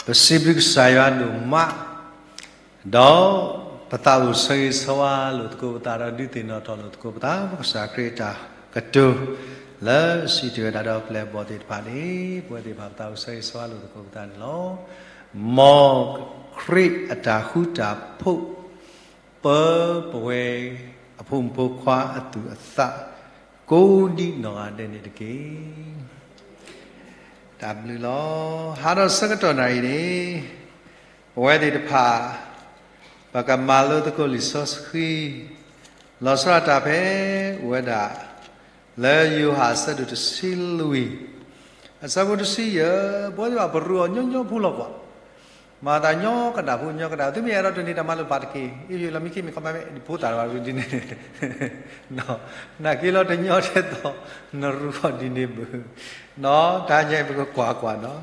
ပစံးဘျုးကစၢ်ယွၤဒိၣ်မး, ဒီးပသးအိၣ်ဆၢဂ့ၤဆၢဝါလိာ်သကိးပသးဒီးဒုးသ့ၣ်နီၣ်ထီၣ်လိာ်သကိးပသး ပကစၢ်ခရံာ်အတၢ်ကတိၤ လၢစံးတ့ၢ်ဝဲဒၣ်ဒီးပျဲၢ်ဘီၣ်သ့ၣ်တဖၣ်န့ၣ် ပဝဲသ့ၣ်တဖၣ်ပသးအိၣ်ဆၢဂ့ၤဆၢဝါလိာ်သကိးပသးန့ၣ်လီၤ. မ်ခရံာ်အတၢ်ဃူတၢ်ဖိး ပၢပဝဲအဖိမုၣ်ဖိခွါအသူၣ်အသး ကိးဒံနီၢ်ဂၤဒဲးန့ၣ်တက့ၢ်. တၢ်ဘျုးလီၤ. ဟါဒီးဆၢကတီၢ်နၣ်ရံၣ်န့ၣ် ပဝဲသ့ၣ်တဖၣ် ပကမၤလိသကိးလံာ်စီဆှံ လီၤဆီဒၣ်တၢ်ဖဲအိၣ်ဝဲဒၣ် လၢယိၤဟၣ်အဆၢဒိၣ်တဆံလွံၢ် အဆၢဖိတဆံယဲၢ်, ပဝဲသ့ၣ်တဖၣ်ပရူးအီၤညီညီဖိလီၤကွၢ် မၤသးညီကဒၣ်ဖိညီကဒၣ်, သုမ့ၢ်အဲၣ်ဒိးတန့ၢ်တၢ်မၤလိာ်ပာ်တက့ၢ်, အ့ၣ်ယလီၤမံခ့မ့ၢ်ခီမ့ၢ် ဖိသၣ်တဂၤရူးဒ်န့ၣ်, နာ်က့လီၤတညီထဲသိး နရူးအီၤဒ်န့ၣ်ဘၣ်, တဟါညါအံၤပကကွၢ်ကွၢ်နီၤ,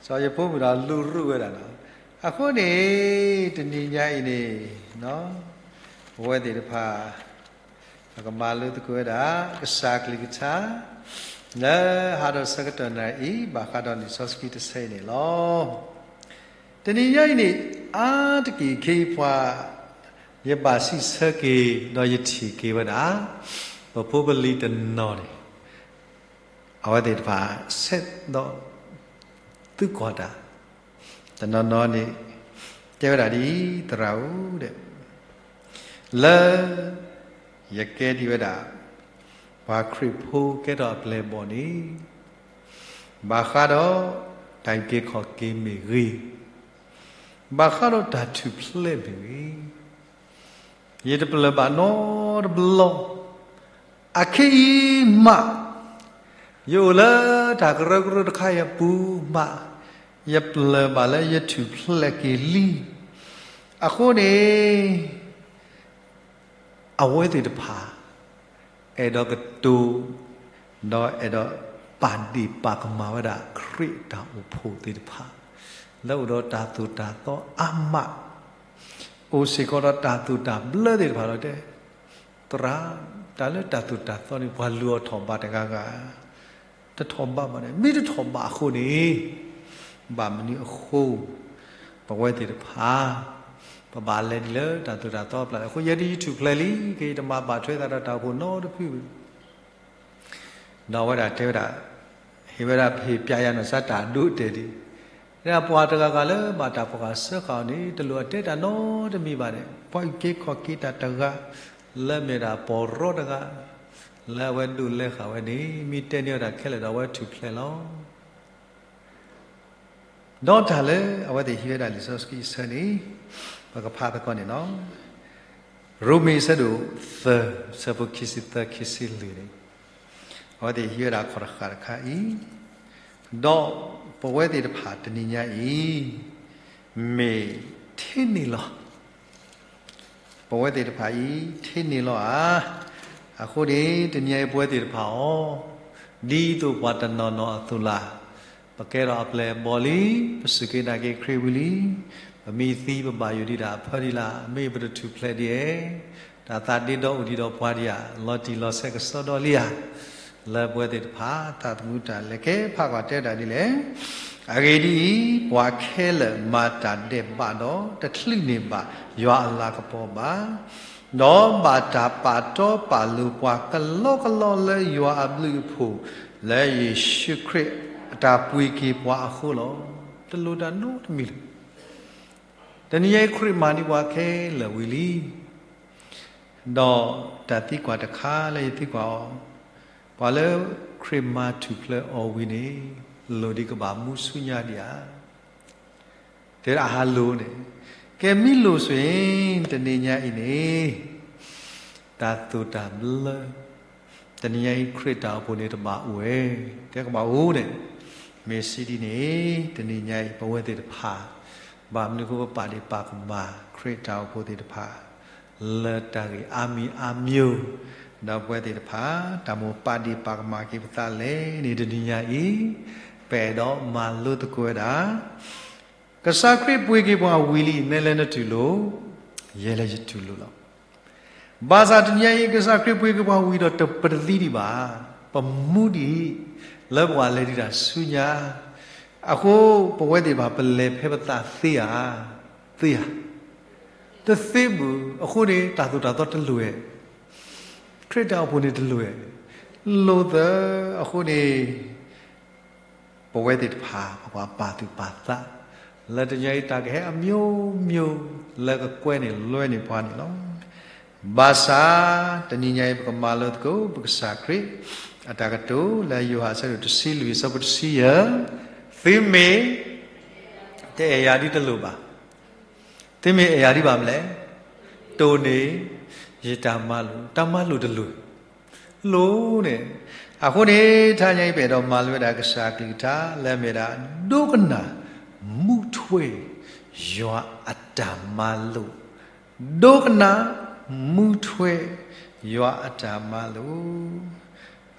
စီၤယဖိမုၣ်ဒီးလူၤရူးဝဲဒၣ်နီၤ, အဃိန့ၣ် တနံၤညါအံၤန့ၣ် ပဝဲသ့ၣ်တဖၣ် ပကမၤလိသကိးဝဲဒၣ် ကစၢ်ကလုၢ်ကထါ လၢဟါဒီးဆၢကတီၢ်နၣ်ရံၣ်အံၤ ဘၣ်ဃးဒီးလံာ်စီဆှံတဆၢအံၤန့ၣ်လီၤ. တနံၤညါအံၤန့ၣ် အါတက့ၢ်ခ့ပှၤ ယဘၣ်စံးဆၢက့ၤ ဒီးယထံၣ်က့ၤဝဲဒၣ် ပဖိပလံၤတနီၤန့ၣ် အဝဲသ့ၣ်တဖၣ် ဆဲးဒီး သုကွၢ်တၢ် တနီၤနီၤန့ၣ် တဲဝဲဒၣ်ဒ်အံၤ, သရၣ်ဧၢ, လၢယကဲဒံးဝဲဒၣ် ပှၤခရံာ်ဖိကဲထီၣ်အပျဲၢ်အဘီၣ်န့ၣ် ဘၣ်ဃးဒီးတၢ်အုၣ်က့ၤခီၣ်က့ၤမ့ၢ်ဂ့ၤ, ဘၣ်ဃးဒီးတၢ်ထူၣ်ဖျဲးမ့ၢ်ဂ့ၤ, ယတပလၢၢ်ဘၣ်နီတဘျီ, အခဲအံၤမး ယအိၣ်လၢတၢ်ကရၢကရိတခါအံၤအပူၤမး, ယပလၢၢ်ဘၣ်လၢယထူၣ်ဖျဲးက့ၤလံ. အဃိန့ၣ် အဝဲသ့ၣ်တဖၣ် အဲၣ်ဒိးကတိၤ ဒီးအဲၣ်ဒိးပာ်ဒ့ၣ်ပာ်ကမၣ်ဝဲဒၣ် ခရံာ်အတၢ်အိၣ်ဖှိၣ်သ့ၣ်တဖၣ် လၢအိၣ်ဒီးတၢ်သိၣ်တၢ်သီအါမး, အိၣ်စ့ၢ်ကီးဒီးတၢ်သိၣ်တၢ်ဘျၢသ့ၣ်တဖၣ်ဒီးတဲ, သရၣ်, တၢ်လၢတၢ်သိၣ်တၢ်သီန့ၣ် ပှၤလူၤအီၤထီၣ်ဘးတဂၤဂၤ, တထီၣ်ဘးဘၣ်န့ၣ်, မ့ၢ်တထီၣ်ဘးအဃိန့ၣ် ဘၣ်မနုၤအဃိ ပဝဲသ့ၣ်တဖၣ် ပဘၣ်လဲၤဒ်လၢတၢ်သိၣ်တၢ်သီအပျၢ်လဲၣ်. အဃိယဲဒၣ်ယထူၣ်ဖျဲးလံ, ကယတမၤဘၣ်ထွဲသးဒီးတၢ်အိၣ်ဖှိၣ်နီတဖုဘၣ်. ဒီးအဝဲဒၣ်တဲဝဲဒၣ်, ဟ့ၣ်ဝဲဒၣ်ပဟ့ၣ်ပျဲယၤနီၢ်စၢ်တၢ်ဒိတဲာ်ဒံး, တဲဒၣ်ပှၤတဂၤဂၤလၢဘၣ်တၢ်ဖီၣ်ဃာ်စၢဃာ်အီၤန့ၣ် တလိၣ်အတဲတၢ်နီတမံၤဘၣ်န့ၣ်, ပှၤအုၣ်က့ၤခီၣ်က့ၤတၢ်တဂၤ လၢမ့ၢ်ဒၣ်ပီၢ်ရီတဂၤ လၢအဝဲဒိးလဲဃာ်ဝဲန့ၣ် မ့ၢ်တဲန့ၢ်ဝဲဒၣ်ခဲလၢာ်ဒီးအဝဲထူၣ်ဖျဲးလီၤ. ဒီးတၢ်လၢအဝဲသ့ၣ်ဟံးဝဲဒၣ်လံာ်စီဆှံအဆၢန့ၣ် ပကဖးသကိးန့ၣ်လီၤ. ရိမ့ၤအဆၢဒိၣ်သၢ အဆၢဖိခံဆံသၢ ခံဆံလွံၢ်န့ၣ် အဝဲသ့ၣ်ဟံးဝဲဒၣ်ခီၣ်တဃာ်တခါအံၤ, ဒီးပဝဲသ့ၣ်တဖၣ်တနံၤညါအံၤ မ့ၢ်ထဲန့ၣ်လီၤ. ပဝဲသ့ၣ်တဖၣ်အံၤ ထဲန့ၣ်လီၤဧါ. အဃိန့ၣ် တနံၤအံၤပဝဲသ့ၣ်တဖၣ်အီၤ ဒ်သိးပှၤတနီၤနီၤအသိးလၢ် ပကဲထီၣ်အပျဲၢ်အဘီၣ်လံ, ပစူၢ်က့ၤနာ်က့ၤခရံာ်ဝံၤလံ, ပမ့ၢ်သံပဘၣ်ယိၣ်ဒံးဒၣ်အဖၢဒံးလၢ်, မ့ၢ်ပတထူၣ်ဖျဲးဒံးဧါ, တၢ်သးဒ့ဒီအိၣ်ဒံးဒီးပှၤဒံးဧါ, လီၤတံၢ်လီၤဆဲးကစီဒီလံဧါ, လၢပဝဲသ့ၣ်တဖၣ် သးသမူတၢ်လဲၤကဲဖးကွၢ်တဲတၢ်ဒ်လဲၣ်. အဂ့ၢ်ဒ်အံၤ, ပှၤခဲလၢာ်မၤတၢ်ဒဲးဘးဒီး တချုးန့ၢ်ဘၣ်ယွၤအလၤကပီၤဘၣ်, ဒီးဘၣ်တၢ်ပာ်တီပာ်လိၤပှၤကလီကလီလၢယွၤအဘျုးအဖှိၣ် လၢယ့ၣ်ၡူးခရံာ်အတၢ်ပှ့ၤက့ၤပှၤအဃိလီၤ. တလိၣ်တၢ်နီတမံၤလၢၤ. တနံၤအံၤခရံာ်မၤန့ၢ်ပှၤခဲလၢာ်ဝံၤလံ. ဒီးတၢ်သံကွၢ်တခါလၢယသံကွၢ်အီၤ, ပှၤလၢခရံာ်မၤထူၣ်ဖျဲးအီၤဝံၤန့ၣ် လိၣ်ဒံးကဘၣ်မူဆူညါဒံးဧါ. တဲဒၣ်အဟးလိၣ်န့ၣ်, ကဲမ့ၢ်လိၣ်ဆိၣ်အံၤ တနံၤညါအံၤန့ၣ် တၢ်သိၣ်တၢ်ဘျၢ တနံၤညါအံၤခရံာ်တၢ်အိၣ်ဖှိၣ်န့ၣ်တဘၣ်အိၣ်ဝဲ, တဲကဘၣ်အိၣ်န့ၣ်, မ့ၢ်စံးဒ်န့ၣ် တနံၤညါအံၤ ပဝဲသ့ၣ်တဖၣ် ဘၣ်မနုၤအဃိပပာ်ဒ့ၣ်ပာ်ကမၣ် ခရံာ်တၢ်အိၣ်ဖှိၣ်သ့ၣ်တဖၣ် လၢတၢ်ဂ့ၢ်အါမံၤအါမံၤ, ဒီးပဝဲသ့ၣ်တဖၣ် တၢ်မိၣ်ပာ်ဒ့ၣ်ပာ်ကမၣ်က့ၤပသးလဲၣ်န့ၣ် တနံၤညါအံၤ ပအဲၣ်ဒိးမၤလိသကိးဝဲဒၣ် ကစၢ်ခရံာ်ပှ့ၤက့ၤပှၤဝံၤလံ, နဲလဲၤနတူၢ်လိာ်, ယဲလဲၤယတူၢ်လိာ်လီၤ. ဘၣ်ဆၣ်တနံၤညါအံၤ ကစၢ်ခရံာ်ပှ့ၤက့ၤပှၤဝံၤဒီး ပတသံဒံးဘၣ်, ပမူဒံး, လၢပှၤလဲၤဒံးတၢ်ဆူညါ, အဃိ ပဝဲသ့ၣ်တဖၣ် ပလဲၤဖဲပသးသ့ဧါ, သ့ဧါ, တသ့ဘူး. အဃိန့ၣ် တၢ်သိၣ်တၢ်သီတလိၣ်ဝဲ, ခရံာ်တၢ်အိၣ်ဖှိၣ်န့ၣ်တလိၣ်ဝဲ, လိၣ်သၢ. အဃိန့ၣ် ပဝဲသ့ၣ်တဖၣ် ပပာ်သူၣ်ပာ်သး လၢတနံၤအံၤ တၢ်ကဟဲအမျိုးမျိုး လၢကကွဲန့ၢ်လွဲန့ၢ်ပှၤန့ၣ်လီၤ. ဘၣ်ဆၣ် တနံၤညါအံၤ ပကမၤလိသကိး ပကစၢ်ခရံာ် အတၢ်ကတိၤလၢယိၤဟၣ်အဆၢဒိၣ်တဆံလွံၢ် အဆၢဖိတဆံယဲၢ်, သုမ့ၢ်တအဲၣ်ယၤဒ်တလိၣ်ဘၣ်. သုမ့ၢ်အဲၣ်ယၤဒ်ဘၣ်မနုၤလဲၣ်, တိၢ်န့ၢ်ယတၢ်မၤလိာ်, တၢ်မၤလိာ်တလိၣ်, လိၣ်န့ၣ်. အဃိန့ၣ် တနံၤညါအံၤ ပအဲၣ်ဒိးမၤလိဝဲဒၣ်ကစၢ်ကလုၢ်ကထါလၢအမ့ၢ်ဝဲဒၣ် ဒိကနၣ်မူထွဲယွၤအတၢ်မၤလိာ်, ဒိကနၣ်မူထွဲယွၤအတၢ်မၤလိာ်.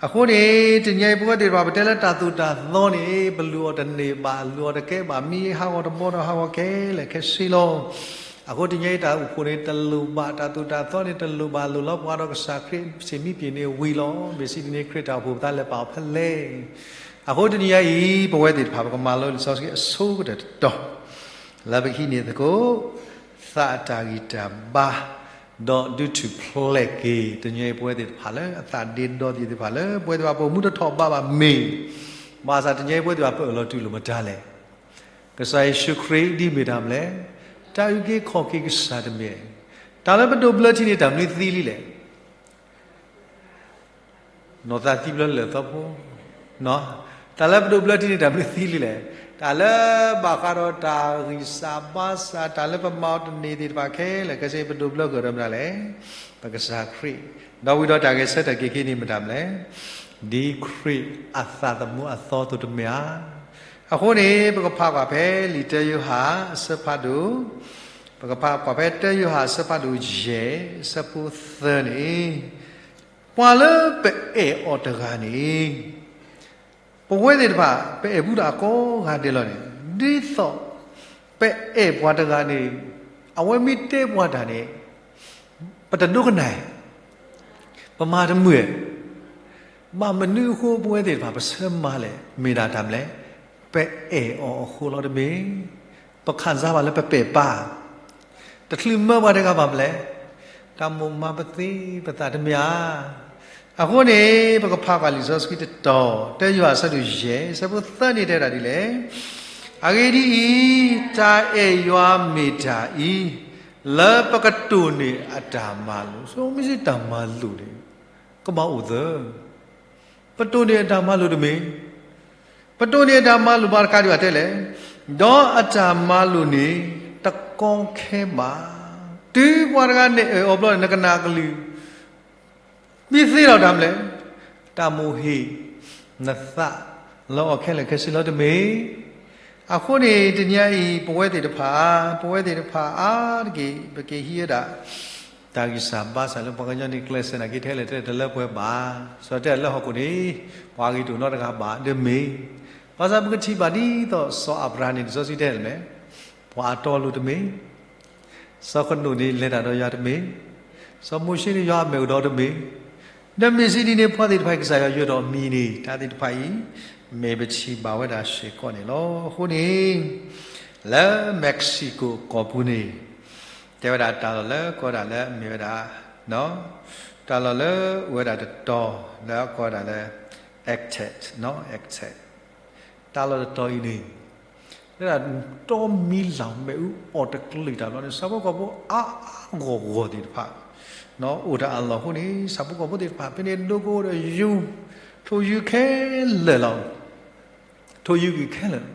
အဃိန့ၣ် တနံၤညါအံၤ ပဝဲသ့ၣ်တဖၣ် ပတဲလၢတၢ်သိၣ်တၢ်သီန့ၣ် ပလုၢ်အီၣ်တန့ၢ်ဘၣ်, လုၢ်အီၣ်တကဲဘၣ်, မ့ၢ်ဟးဂီၤတဘျီဒီး ဟးဂီၤခဲလၢာ်ခဲဆ့လီၤ. အဃိတနံၤညါအံၤ တၢ်အိၣ်ဖှိၣ်န့ၣ်တလိၣ်ဘၣ်, တၢ်သိၣ်တၢ်သီန့ၣ်တလိၣ်ဘၣ်, လိၣ်လီၤပှၤဒီးကစၢ်ခရံာ်စ့ၢ်မံပှ့ၤန့ၣ်ဝံၤလီၤ. မ့ၢ်စံးဒ်န့ၣ် ခရံာ်တၢ်အိၣ်ဖှိၣ်ပသးလဲၤပာ်အီၤဖဲလဲၣ်. အဃိတနံၤညါအံၤ ပဝဲသ့ၣ်တဖၣ် ပကမၤလိလံာ်စီဆှံအဆိကတၢၢ်တတီၤ လၢပကဟံးန့ၢ်သကိး သးအတၢ်ဂံၢ်တၢ်ဘါ, ဒီးဒုးထူၣ်ဖျဲးက့ၤ တနံၤညါအံၤ ပဝဲသ့ၣ်တဖၣ်လၢအသးဒ့ဒီသ့ၣ်တဖၣ်လၢ ပဝဲသ့ၣ်တဖၣ် ပအိၣ်မူတထီၣ်ဘးဘၣ်မ့ၢ်, ဘၣ်ဆၣ်တနံၤညါအံၤ ပဝဲသ့ၣ်တဖၣ်ပအၢၣ်လီၤတူၢ်လိာ်မတၤလဲၣ်. ကစၢ်ယ့ၣ်ၡူးခရံာ်ဒ်မ့ၢ်တၢ်မနုၤလဲၣ်, တၢ်အုၣ်က့ၤခီၣ်က့ၤကစၢ်တမ့ၢ်, တၢ်လၢပဒိးဘျၢထံန့ၣ် တၢ်မနုၤသံလံလဲၣ်. နီၢ်သးသံဘျၢလၢာ်သီဖိ, တၢ်လၢပဒိးဘျၢထံန့ၣ် တၢ်မနုၤသံလံလဲၣ်. တၢ်လၢဘၣ်ဃးဒီးတၢ်ဂံၢ်စၢ်ဘါစၢ်, တၢ်လၢပမၤအီၤတန့ၢ်သ့ၣ်တဖၣ်ခဲလၢာ်ခဲဆ့ ပဒိးဘျၢဃာ်ဒီးမတၤလဲၣ်, ပကစၢ်ခရံာ်, ဒီးဝံၤဒီးတၢ်ဂဲၤဆၢထၢၣ်က့ၤက့ၤန့ၣ်မတၤမနုၤလဲၣ်, ဒ်ခရံာ်အသးသမူအသီအသိးတမ့ၢ်ဧါ. အဃိန့ၣ် ပကဖးကွၢ်ဖဲလံာ်တၢယိၤဟၣ်အဆၢဖးဒိၣ်, ပကဖးကွၢ်ဖဲတၢယိၤဟၣ်အဆၢဖးဒိၣ်ယဲၢ် အဆၢဖိသၢန့ၣ်, ပှၤလၢပအဲၣ်အီၤတဂၤန့ၣ်, ပဝဲသ့ၣ်တဖၣ် ပအဲၣ်ဘူးဒၣ်အကိးဂၤဒဲးလီၤန့ၣ်, ဒ်သိးပအဲၣ်ပှၤတဂၤန့ၣ်, အဝဲမ့ၢ်တဲပှၤတၢ်န့ၣ်, ပတဒိကနၣ်, ပမၤတမုာ်, ဘၣ်မနုၤအဃိ ပဝဲသ့ၣ်တဖၣ် ပဆၢမၤလဲၣ်, မ့ၢ်ဒၣ်တၢ်မနုၤလဲၣ်, ပအဲၣ်အီၤအဃိလီၤတမ့ၢ်, ပခံစားဘၣ်လၢပပဲာ်ပါ တချုးမၢပှၤတဂၤဘၣ်မနုၤလဲၣ်, တၢ်မိၣ်မၤပသ့ပသးတမ့ၢ်ဧါ. အဃိန့ၣ် ပကဖးကွၢ်လံာ်စီဆှံတတီၤ, တၢယိၤဟၣ်အဆၢဒိၣ်ယဲၢ် အဆၢဖိသၢန့ၣ်တဲဝဲဒၣ်ဒ်လဲၣ်, အဂ့ၢ်ဒ်အံၤ, တၢ်အဲၣ်ယွၤမ့ၢ်တၢ်အံၤ, လၢပကတိၢ်န့ၢ်အတၢ်မၤလိာ်, ဆိမ့ၢ်စ့ၢ်တၢ်မၤလိာ်န့ၣ်, ကဘၣ်အိၣ်သၢ ပတိၢ်န့ၢ်အတၢ်မၤလိာ်တမ့ၢ်, ပတိၢ်န့ၢ်အတၢ်မၤလိာ်ဘၣ်တခါဒံးဘၣ်တဲလဲၣ်, ဒီးအတၢ်မၤလိာ်န့ၣ် တကီခဲဘၣ်. တုၤပှၤတဂၤနဲၣ်အၢၣ်အီၤဘျီန့ၣ် နကနၣ်အကလုၢ်, မ့ၢ်သ့လီၤတၢ်မနုၤလဲၣ်, တၢ်မိၣ်ဟ့ၣ်နသးလၢအီၤခဲလၢာ်ခဲဆ့လီၤတမ့ၢ်. အဃိန့ၣ် တနံၤအံၤ ပဝဲသ့ၣ်တဖၣ်, ပဝဲသ့ၣ်တဖၣ်အါတက့ၢ် ပကဟံးဝဲဒၣ် တၢ်ဂံၢ်စၢ်ဘါစၢ်လၢပှၤကညီန့ၣ် ကျဲးစၢးနာ်က့ ထဲလဲၣ်ထဲလဲၣ်တလၢပှဲၤဘၣ်. စီၤတဲလၢဟီၣ်ခိၣ်န့ၣ် ပှၤဂ့ၤတအိၣ်နီတဂၤဘၣ် ဒ်မ့ၢ်, ဘၣ်ဆၣ်ပကထံၣ်ဘၣ်ဒ်သိးစီၤအၤဘြၤဟၣ်န့ၣ် လံာ်စီဆှံတဲလဲၣ်, ပှၤအတီအလိၤတမ့ၢ်, စီၤဃနိၣ်န့ၣ်လဲၤတၢ်ဒီးယွၤတမ့ၢ်, စီၤမိၤၡ့န့ၣ်ယွၤအမ့ၢ်အိၣ်ဒီးတမ့ၢ်, ဒီးမ့ၢ်စံးဒ်န့ၣ် ပှၤသ့ၣ်တဖၣ်အံၤ ကစၢ်ယွၤယွဲဒီးမံၤန့ၣ် တၢ်သ့ၣ်တဖၣ်အံၤ မ့ၢ်ပထံၣ်ဘၣ်ဝဲဒၣ်စ့ၢ်ကီးန့ၣ်လီၤ. အဃိန့ၣ် လၢ Mexico ကီၢ်ပူၤန့ၣ် တဲဝဲဒၣ်တၢ်လီၢ်လၢကိးဒၣ်လၢအမ့ၢ်ဝဲဒၣ် တၢ်လီၢ်လၢအိၣ်ဝဲဒၣ်တတီၤလၢအကိးဒၣ်လၢ Aztec, Aztec တၢ်လီၢ်တတီၤအံၤန့ၣ် လၢဒၣ်တီမံလီၤမ့ၣ်အူအီၣ်တကလုာ်တၢ်ဘျီန့ၣ် ဆၣ်ဖိကီၢ်ဖိအါအါဂီၢ်ဂီၢ်သ့ၣ်တဖၣ် အိၣ်တၢ်အလီၢ်အဃိန့ၣ် ဆၣ်ဖိကီၢ်ဖိသ့ၣ်တဖၣ် ဖဲန့ၣ်ဒိကအိၣ်ဒီးယုၢ်, ထိၣ်ယုၢ်ခဲလၢာ်လီၤ. ထိၣ်ယုၢ်ဂံၢ်ခဲလၢာ်,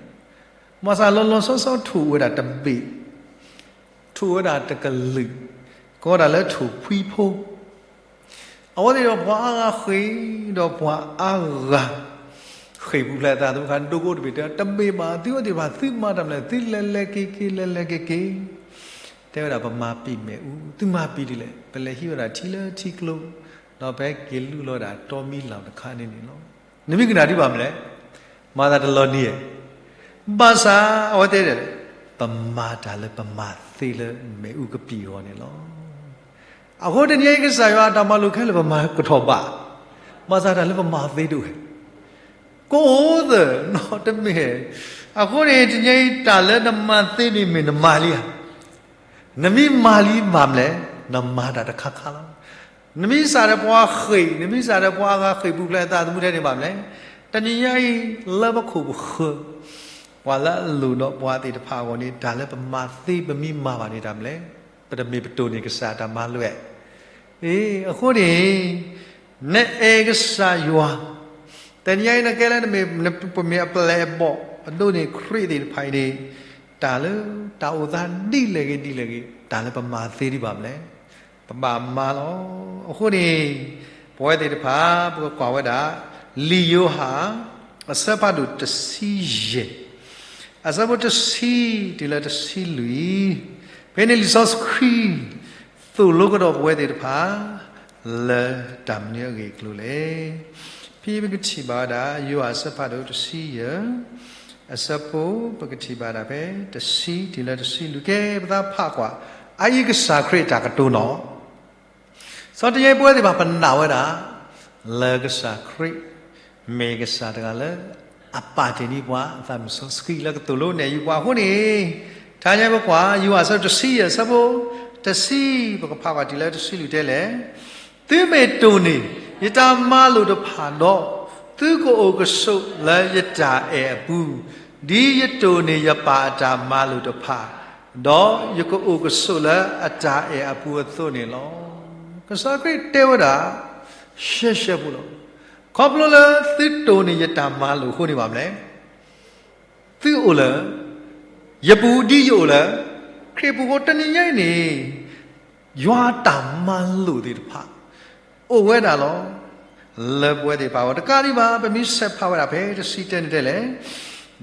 မၤသးလီၤလီၤဆီဆီထိၣ်ဝဲဒၣ်တဘ့ၣ်, ထိၣ်ဝဲဒၣ်တကလုာ်, ကိးဒၣ်လၢထိၣ်ဖှံဖိ အဝဲသ့ၣ်ဒီးပှၤအါဂၤဃ့ၢ်, ဒီးပှၤအါဂၤ ဃ့ၢ်ပူၤဖျဲးအသးသမူခါ ဒိကအိၣ်တဘ့ၣ်တဲ တဘ့ၣ်ဘၣ် သုဝဲသ့ၣ်တဖၣ် သုမၤတၢ်မနုၤလဲၣ် သုလဲၤလဲၤက့ၤက့ၤ လဲၤလဲၤက့ၤက့ၤ တဲဝဲဒၣ် ပမၤပံာ်မ့ၣ်အူ, သုမၤပံာ်ဒ်လဲၣ်, ပလဲၤဟံးဝဲဒၣ်ထံလၢထံကျိ, ဒီးပဟဲက့ၤလူလီၤဝဲဒၣ်တီမံလီၤတခါန့ၣ်န့ၣ်လီၤ. နမ့ၢ်ကနၣ်ဒံးဘၣ်မနုၤလဲၣ်, မၤသးတလီၤနံၤဧါ. ဘၣ်ဆၣ်အဝဲတဲဒ်လဲၣ်, ပမၤတၢ်လၢပမၤသ့လၢမ့ၣ်အူကပံာ်အဂီၢ်န့ၣ်လီၤ. အဃိတနံၤအံၤကစၢ်ယွၤအတၢ်မၤလိာ်ခဲလၢာ် ပမၤကထီၣ်ဘၣ်, မၤသးတၢ်လၢပမၤသ့ဒိၣ်ဝဲ, ကအိၣ်သၢနီတမ့ၢ် အဃိန့ၣ် တနံၤအံၤ တၢ်လၢနမၤသ့န့ၣ်မ့ၢ်နမၤလံဧါ. နမ့ၢ်မၤလံဘၣ်မလဲၣ်, နမၤတၢ်တခါခါလီၤ. နမ့ၢ်စးထီၣ်ပှၤဃ့ၢ်, နမ့ၢ်စးထီၣ်ပှၤဂၤဃ့ၢ်ပူၤဖျဲးအသးသမူထဲန့ၣ်ဘၣ်မလဲၣ်. တနံၤညါအံၤ လၢပခိၣ်ပဃၢၤ ပှၤလၢအလိၣ်ဒီးပှၤသ့ၣ်တဖၣ်အဂီၢ်န့ၣ် တၢ်လၢပမၤသ့ပမ့ၢ်မၤဘၣ်န့ၣ်တၢ်မလဲၣ်. ပတမ့ၢ်ပတိၢ်န့ၢ်ကစၢ်တၢ်မၤလိာ်ဧါ. အဃိန့ၣ် နအဲၣ်ကစၢ်ယွၤ, တနံၤညါအံၤ နကဲလၢနမ့ၢ် ပမ့ၢ်အပျဲၢ်အဘီၣ် အဒိန့ၢ်ခရံာ်သ့ၣ်တဖၣ်အံၤန့ၣ် တၢ်လၢတၢ်အိၣ်သးဒ်လဲၣ်ဂ့ၤဒ်လဲၣ်ဂ့ၤ တၢ်လၢပမၤသ့ဒံးဘၣ်မလဲၣ်. ပဘၣ်မၤလီၤ. အဃိန့ၣ် ပဝဲသ့ၣ်တဖၣ် ပကကွၢ်ဝဲဒၣ် လံာ်ယိၤဟၣ် အဆၢဖးဒိၣ်တဆံယဲၢ် အဆၢဖိတဆံတုၤလၢတဆံလွံၢ်, ဖဲန့ၣ်လံာ်စီဆှံ သိၣ်လိကဒီးပဝဲသ့ၣ်တဖၣ် လၢတၢ်မနုၤအဂ့ၢ်အကျိၤလဲၣ်. ဖဲပကထံၣ်ဘၣ်ဝဲဒၣ် ယိၤဟၣ်အဆၢဖးဒိၣ်တဆံယဲၢ် အဆၢဖိ ပကထံၣ်ဘၣ်ဒၣ်ဖဲ တဆံတုၤလၢတဆံလွံၢ် ကဲ ပသးဖးကွၢ် အအံၤကစၢ်ခရံာ်အတၢ်ကတိၤနီၤ စီၤတယဲပဝဲသ့ၣ်တဖၣ်ပနာ်ဝဲဒၣ် လၢကစၢ်ခရံာ် မ့ၢ်ကစၢ်တဂၤလၢ အပာ်တ့ၢ်န့ၢ်ပှၤ အသးမုၢ်စီဆှံလၢကသိၣ်လိနဲၣ်ယုာ်ပှၤအဃိန့ၣ်, ထါညါပကွၢ် ယိၤဟၣ်အဆၢတဆံယဲၢ်အဆၢဖိ တဆံ ပကဖးကွၢ်တုၤလၢတဆံလွံၢ်တဲလဲၣ် သုမ့ၢ်တိၢ်န့ၢ် ယတၢ်မၤလိာ်တဖၣ်ဒီး သုကအိၣ်ကဆိးလၢယတၢ်အဲၣ်အပူၤ, ဒ်ယတိၢ်န့ၢ်ယပၢ်အတၢ်မၤလိာ်တဖၣ်, ဒီးယကအိၣ်ကဆိးလၢအတၢ်အဲၣ်အပူၤအသိးန့ၣ်လီၤ. ကစၢ်ခရံာ်တဲဝဲဒၣ် ရှဲရှဲဖိလီၤ. ခီဖျိလၢသုတိၢ်န့ၢ်ယတၢ်မၤလိာ်အဃိန့ၣ်ဘၣ်မလဲၣ် သုအိၣ်လၢ ယပူၤဒ်ယအိၣ်လၢ ခရံာ်ပူၤအဃိ တနံၤညါအံၤန့ၣ် ယွၤအတၢ်မၤလိာ်သ့ၣ်တဖၣ် အိၣ်ဝဲဒၣ်လီၤ. လၢပဝဲသ့ၣ်တဖၣ်အဂီၢ် တကးဒံးဘၣ် ပမ့ၢ်ဆဲးဖးဝဲဒၣ်ဖဲတဆံတဲန့ၣ်တဲလဲၣ်,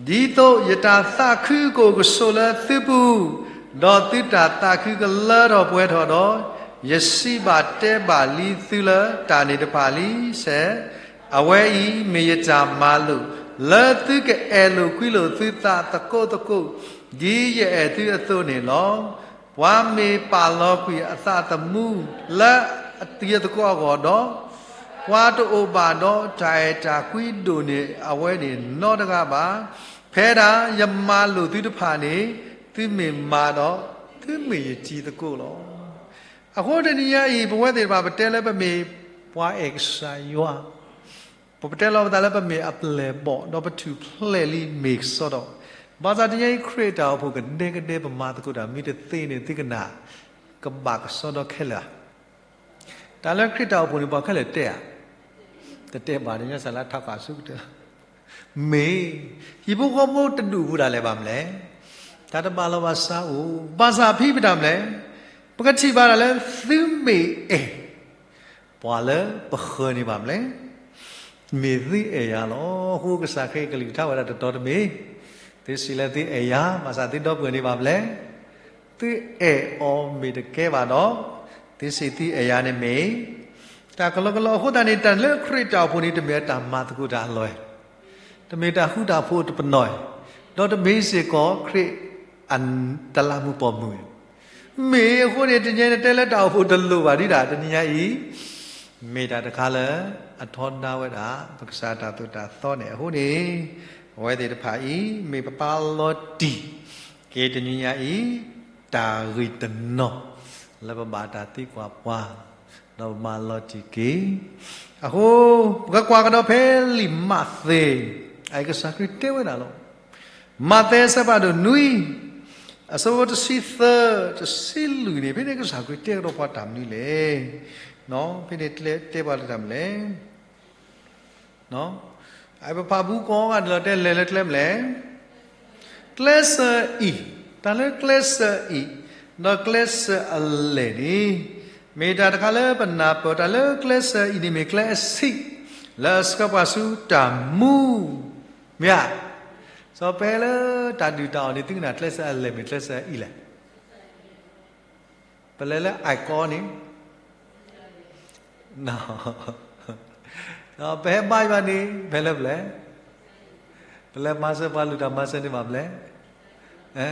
ဒ်သိးယတၢ်သးခုကအိၣ်ကဆိးလၢသုပူၤ, ဒီးသုတၢ်သးခုကလၢထီၣ်ပှဲၤထီၣ်ဒီး, ယစံးဘၣ်တဲဘၣ်လံသုလၢတၢ်န့ၣ်တဖၣ်လံ, အဝဲအံၤမ့ၢ်ယတၢ်မၤလိာ်, လၢသုကအဲၣ်လိာ်ကွံလိာ်သုသးသကိးသကိး, ဒ်ယအဲၣ်သုအသိးန့ၣ်လီၤ. ပှၤမ့ၢ်ပာ်လီၤကွံာ်အသးသမူလၢအတံၤသကိးအဂီၢ်ဒီး, ပှၤတအိၣ်ဘၣ်ဒီးတၢ်အဲၣ်တၢ်ကွံဒိၣ်န့ၢ်အဝဲန့ၣ်နီတဂၤဘၣ်. ဖဲဒၣ်ယမၤလိာ်သုတဖၣ်န့ၣ်, သုမ့ၢ်မၤဒီး, သုမ့ၢ်ယတံၤသကိးလီၤ. အဃိတနံၤညါအံၤ ပဝဲသ့ၣ်တဖၣ် ပတဲလၢပမ့ၢ်ပှၤအဲၣ်ကစၢ်ယွၤ ပတဲလီၤပသးလၢပမ့ၢ်အပျဲၢ်ဘီၣ် ဒီးပထူၣ်ဖျဲးလံမ့ၢ်ကစီဒီ, ဘၣ်ဆၣ်တနံၤညါအံၤ ခရံာ်တၢ်အိၣ်ဖှိၣ်ကဒဲကဒဲ ပမၤသကိးတၢ်မ့ၢ်တသ့န့ၣ် သုကနၣ် ကဘၣ်ကစီဒီခဲလၢာ်ဧါ. တၢ်လၢခရံာ်တၢ်အိၣ်ဖှိၣ်န့ၣ် ပှၤခဲလၢာ်တဲဧါ. တတဲဘၣ်န့ၣ် ညါစၢ်လၢထးခးဆူကတၢၢ် မ့ၢ် ဟံၣ်ဖိဃီဖိတဒူၣ်ပူၤဒၣ်လဲာ်ဘၣ်မလဲၣ်. တၢ်တဘၣ်လီၤဘၣ်စးအိၣ် ဘၣ်ဆၣ်ဖဲပတၢ်မလဲၣ် ပကထံၣ်ဘၣ်ဒၣ်လၢသုမ့ၢ်အဲၣ် ပှၤလၢပဃၢၤန့ၣ်ဘၣ်မလဲၣ်. မ့ၢ်သုအဲၣ်ယၤလီၤ. အဃိကစၢ်ခရံာ်ကလုၢ်ကထါဝဲဒၣ်တတီတမ့ၢ်, သုစံးလၢသုအဲၣ်ယၤ ဘၣ်ဆၣ်သုဒီပုၢ်ဝဲၢ်န့ၣ်ဘၣ်မလဲၣ်. သုအဲၣ်အီၤမ့ၢ်တကဲဘၣ်ဒီး, သုစံးသုအဲၣ်ယၤန့ၣ်မ့ၢ် တၢ်ကလီကလီအဃိသတးန့ၣ် တၢ်လၢခရံာ်တၢ်အိၣ်ဖှိၣ်န့ၣ် တမ့ၢ်တၢ်မၤသကိးတၢ်အလီၢ်, တမ့ၢ်တၢ်ဃူတၢ်ဖိးတပနီၣ်, ဒီးတမ့ၢ်စ့ၢ်ကီးခရံာ်အတလးမူးပိာ်မုၣ် မ့ၢ်အဃိန့ၣ် တနံၤညါအံၤ နတဲလၢတၢ်အိၣ်ဖှိၣ်တလိၣ်ဘၣ်ဒံးဒၣ် တနံၤညါအံၤ မ့ၢ်တၢ်တခါလၢ အထီဒါဝဲဒၣ် ပကစၢ်တၢ်သိၣ်တၢ်သီန့ၣ်အဃိန့ၣ်, အဝဲသ့ၣ်တဖၣ်အံၤ မ့ၢ်ပပာ်လီၤတံၢ်က့ၤတနံၤညါအံၤ တၢ်ဂ့ၢ်တနီၤ လၢပဘၣ်တၢ်သံကွၢ်ပှၤ ဒီးပမၤလီၤတံၢ်က့ၤ. အဃိ ပကကွၢ်ကဒီးဖဲလံာ်မးသဲ အကစၢ်ခရံာ်တဲဝဲဒၣ်လီၤ. မးသဲအဆၢဖးဒိၣ်နွံ အဆၢဖိတဆံသၢ တဆံလွံၢ်န့ၣ် ဖဲန့ၣ်ကစၢ်ခရံာ်တဲကဒီးပှၤတၢ်မနုၤလဲၣ်. ဖဲန့ၣ်တဲပှၤလၢတၢ်မနုၤလဲၣ်. ပဖးဘူးကိးဂၤဒဲးလီၤ တဲလဲၤလၢကျဲမနုၤလဲၣ်. ကျဲစၢၤအံၤ, တၢ်လၢကျဲစၢၤအံၤ, ဒီးကျဲစၢၤအလဲၢ်န့ၣ် မ့ၢ်တၢ်တခါလၢပနၢ်ပၢၢ် တၢ်လၢကျဲစၢၤအံၤန့ၣ်မ့ၢ်ကျဲအဆံး လၢအဆှၢပှၤဆူတၢ်မူ မ့ၢ်ဧါ. စီၤပဟဲလၢတၢ်ဒုၣ်တၢ်အီၣ်န့ၣ် သုကနၣ်ကျဲစၢၤအလဲၢ်မ့ၢ်ကျဲစၢၤအံၤလဲၣ်. ပလဲၤလၢအံၤကီန့ၣ် ပဟဲဘါယွၤန့ၣ် ပဟဲလၢပျဲၢ်, ပလဲၤမၤစၢၤပှၤလုၢ်တၢ်မၤစၢၤန့ၣ်ဘၣ်ပျဲၢ်, အဲ,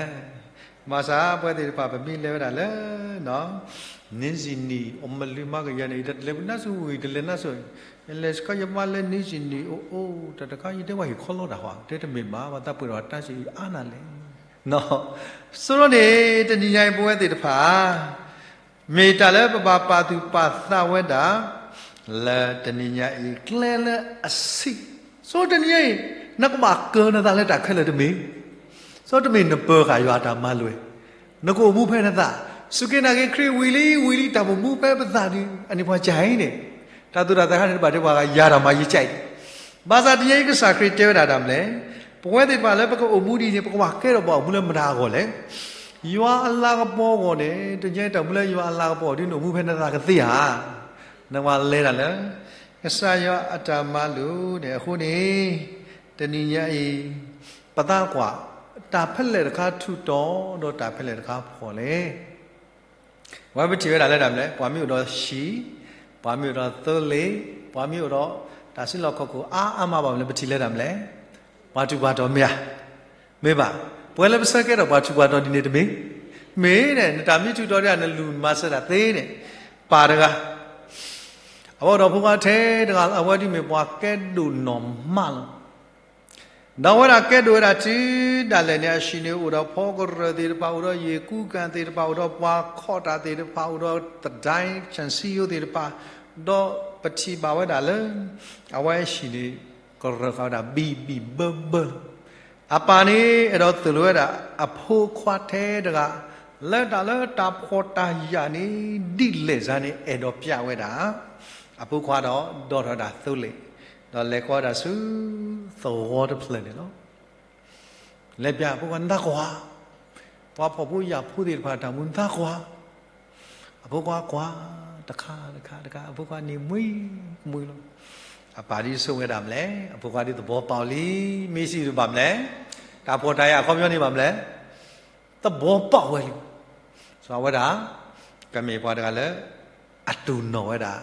ဘၣ်ဆၣ်ပဝဲသ့ၣ်တဖၣ် ပမ့ၢ်လဲၤဝဲဒၣ်လၢ နံၣ်စံနံၣ် အမလုၢ်မၤကယၤန့ၣ် ယတလဲၤနၢ်စိၤဝံၤ တလဲၤနၢ်စိၤ, ယလဲၤစခီ ယမါလဲၤနံၣ်စံနံၣ်အိၣ်အိၣ် တၢ်တခါ ယတဲဝဲဟ့ၣ်ခီလီတၢ်ဃီ တဲတမ့ၢ်ဘၣ် ဘၣ်သးပှဲၤဒီးတၢ်စံးအါနၤလဲၣ်. ဆိဒီးန့ၣ် တနံၤညါအံၤ ပဝဲသ့ၣ်တဖၣ် မ့ၢ်တၢ်လၢပဘၣ်ပာ်သူၣ်ပာ်သးဝဲဒၣ် လၢတနံၤညါအံၤ ကျဲလၢအဆံး, ဆိတနံၤညါအံၤ နကဘၣ်ကၢၤနသးလၢတၢ်ခဲလၢာ်တမံၤ, ဆိတမ့ၢ်နပၢၤဃာ်ယွၤအတၢ်မၤလိာ်, နကအိၣ်မူဖဲနသး, စူၢ်က့ၤနာ်က့ၤခရံာ်ဝံၤလံ ဝံၤလံ တၢ်ပမူဖဲပသးဒုး အန့ၣ်ပှၤကၢ်အံၤန့ၣ်, တၢ်သိၣ်တၢ်သီခါန့ၣ် တဘၣ်တဲပှၤဂၤယၤတၢ်မၤယကၢ်အံၤ, ဘၣ်ဆၣ်တနံၤညါအံၤ ကစၢ်ခရံာ်တဲဝဲဒၣ်တၢ်မနုၤလဲၣ်, ပဝဲသ့ၣ်တဖၣ်လၢပကအိၣ်မူဒ်အံၤန့ၣ် ပကဘၣ်ကဲထီၣ်ပှၤအိၣ်မူလၢမတၤအဂီၢ်လဲၣ်. ယွၤအလၤကပီၤအဂီၢ်န့ၣ် တနံၤညါအံၤ တၢ်မူလၢယွၤအလၤကပီၤဒ်နအိၣ်မူဖဲနသးကသ့ဧါ. နကဘၣ်လဲၤတၢ်လၢ ကစၢ်ယွၤအတၢ်မၤလိာ်န့ၣ်အဃိန့ၣ်, တနံၤညါအံၤ ပသးကွၢ် တၢ်ဖဲလဲၣ်တခါထူးတီၤဒီးတၢ်ဖဲလဲၣ်တခါဖှီၣ်လဲၣ်. ဝဲပထံၣ်ဝဲဒၣ်လၢတၢ်မနုၤလဲၣ်, ပှၤမ့ၢ်အိၣ်ဒီးဟံၣ်, ပှၤမ့ၢ်အိၣ်ဒီးသိလ့ၣ်, ပှၤမ့ၢ်အိၣ်ဒီးတၢ်စုလီၢ်ခီၣ်ခိၣ်အါအါမးဘၣ်မနုၤလဲၣ် ပထံၣ်လၢတၢ်မနုၤလဲၣ်, ပှၤထူးပှၤတီၤမ့ၢ်ဧါ. မ့ၢ်ဘၣ်, ပဝဲလၢပဆၢကဲထီၣ်ပှၤထူးပှၤတီၤဒ်န့ၣ်တမ့ၢ်, မ့ၢ်န့ၣ် နတၢ်မ့ၢ်ထူးတီၤဒီး နလူၤမၤစၢၤတၢ်သ့န့ၣ်, ပၢ်တဂၤ အဝဲအိၣ်ဒီးဖိခွါထဲတဂၤ အဝဲဒ်မ့ၢ်ပှၤကဲဒိၣ်နီၢ်မးလီၤ. ဒီးအဝဲဒၣ်ကဲဒိၣ်ဝဲဒၣ်တုၤဒၣ်လဲာ်န့ၣ် အဟံၣ်န့ၣ် အိၣ်ဒီးဖီကရၢၢ်သ့ၣ်တဖၣ်, အိၣ်ဒီးယ့ၣ်ကူကၣ်သ့ၣ်တဖၣ်, အိၣ်ဒီးပှၤခီၣ်တၢ်သ့ၣ်တဖၣ်, အိၣ်ဒီးသဒၢဆၣ်စံယိသ့ၣ်တဖၣ်, ဒီးပထံၣ်ဘၣ်ဝဲဒၣ်လၢ အဝဲဟံၣ်န့ၣ် ကရၢၢ်ဃာ်ဝဲဒၣ်ဘံၣ်ဘံၣ်ဘၢဘၢလီၤ. အပၢ်န့ၣ် အဲၣ်ဒိးသိၣ်လိဝဲဒၣ်အဖိခွါထဲတဂၤ လၢတၢ်လၢတၢ်ဖှီၣ်တၢ်ယာ်န့ၣ် ဒ်လဲၣ်စ့ၢ်န့ၣ် အဲၣ်ဒိးပျဲဝဲဒၣ် အဖိခွါဒီး ဒီထီၣ်ဝဲဒၣ်သိလ့ၣ်, ဒီးလဲၤဃီၤဝဲဒၣ်ဆူသဝီတဖျၢၣ်န့ၣ်လီၤ. လဲၤပျဲအဖိခွါ နသးကွၢ်, ပှၤဖှီၣ်ဖိယာ်ဖိသ့ၣ်တဖၣ်အတၢ်မူ နသးကွၢ်. အဖိခွါကွၢ် တခါတခါတခါ အဖိခွါန့ၣ်မှံမှံလီၤ. အပၢ်ဒ်ဆိမိၣ်ဝဲဒၣ်မနုၤလဲၣ်, အဖိခွါဒ်သဘီပာ်အီၤလံ, မ့ၢ်စံးတဘၣ်မနုၤလဲၣ်, တၢ်ဖှီၣ်တၢ်ယာ်အခီပညီန့ၣ်ဘၣ်မနုၤလဲၣ်, သဘီပာ်ဝဲလံ. ဆိအဝဲဒၣ် ကမ့ၢ်ပှၤတဂၤလၢ အတူၢ်နီၣ်ဝဲဒၣ်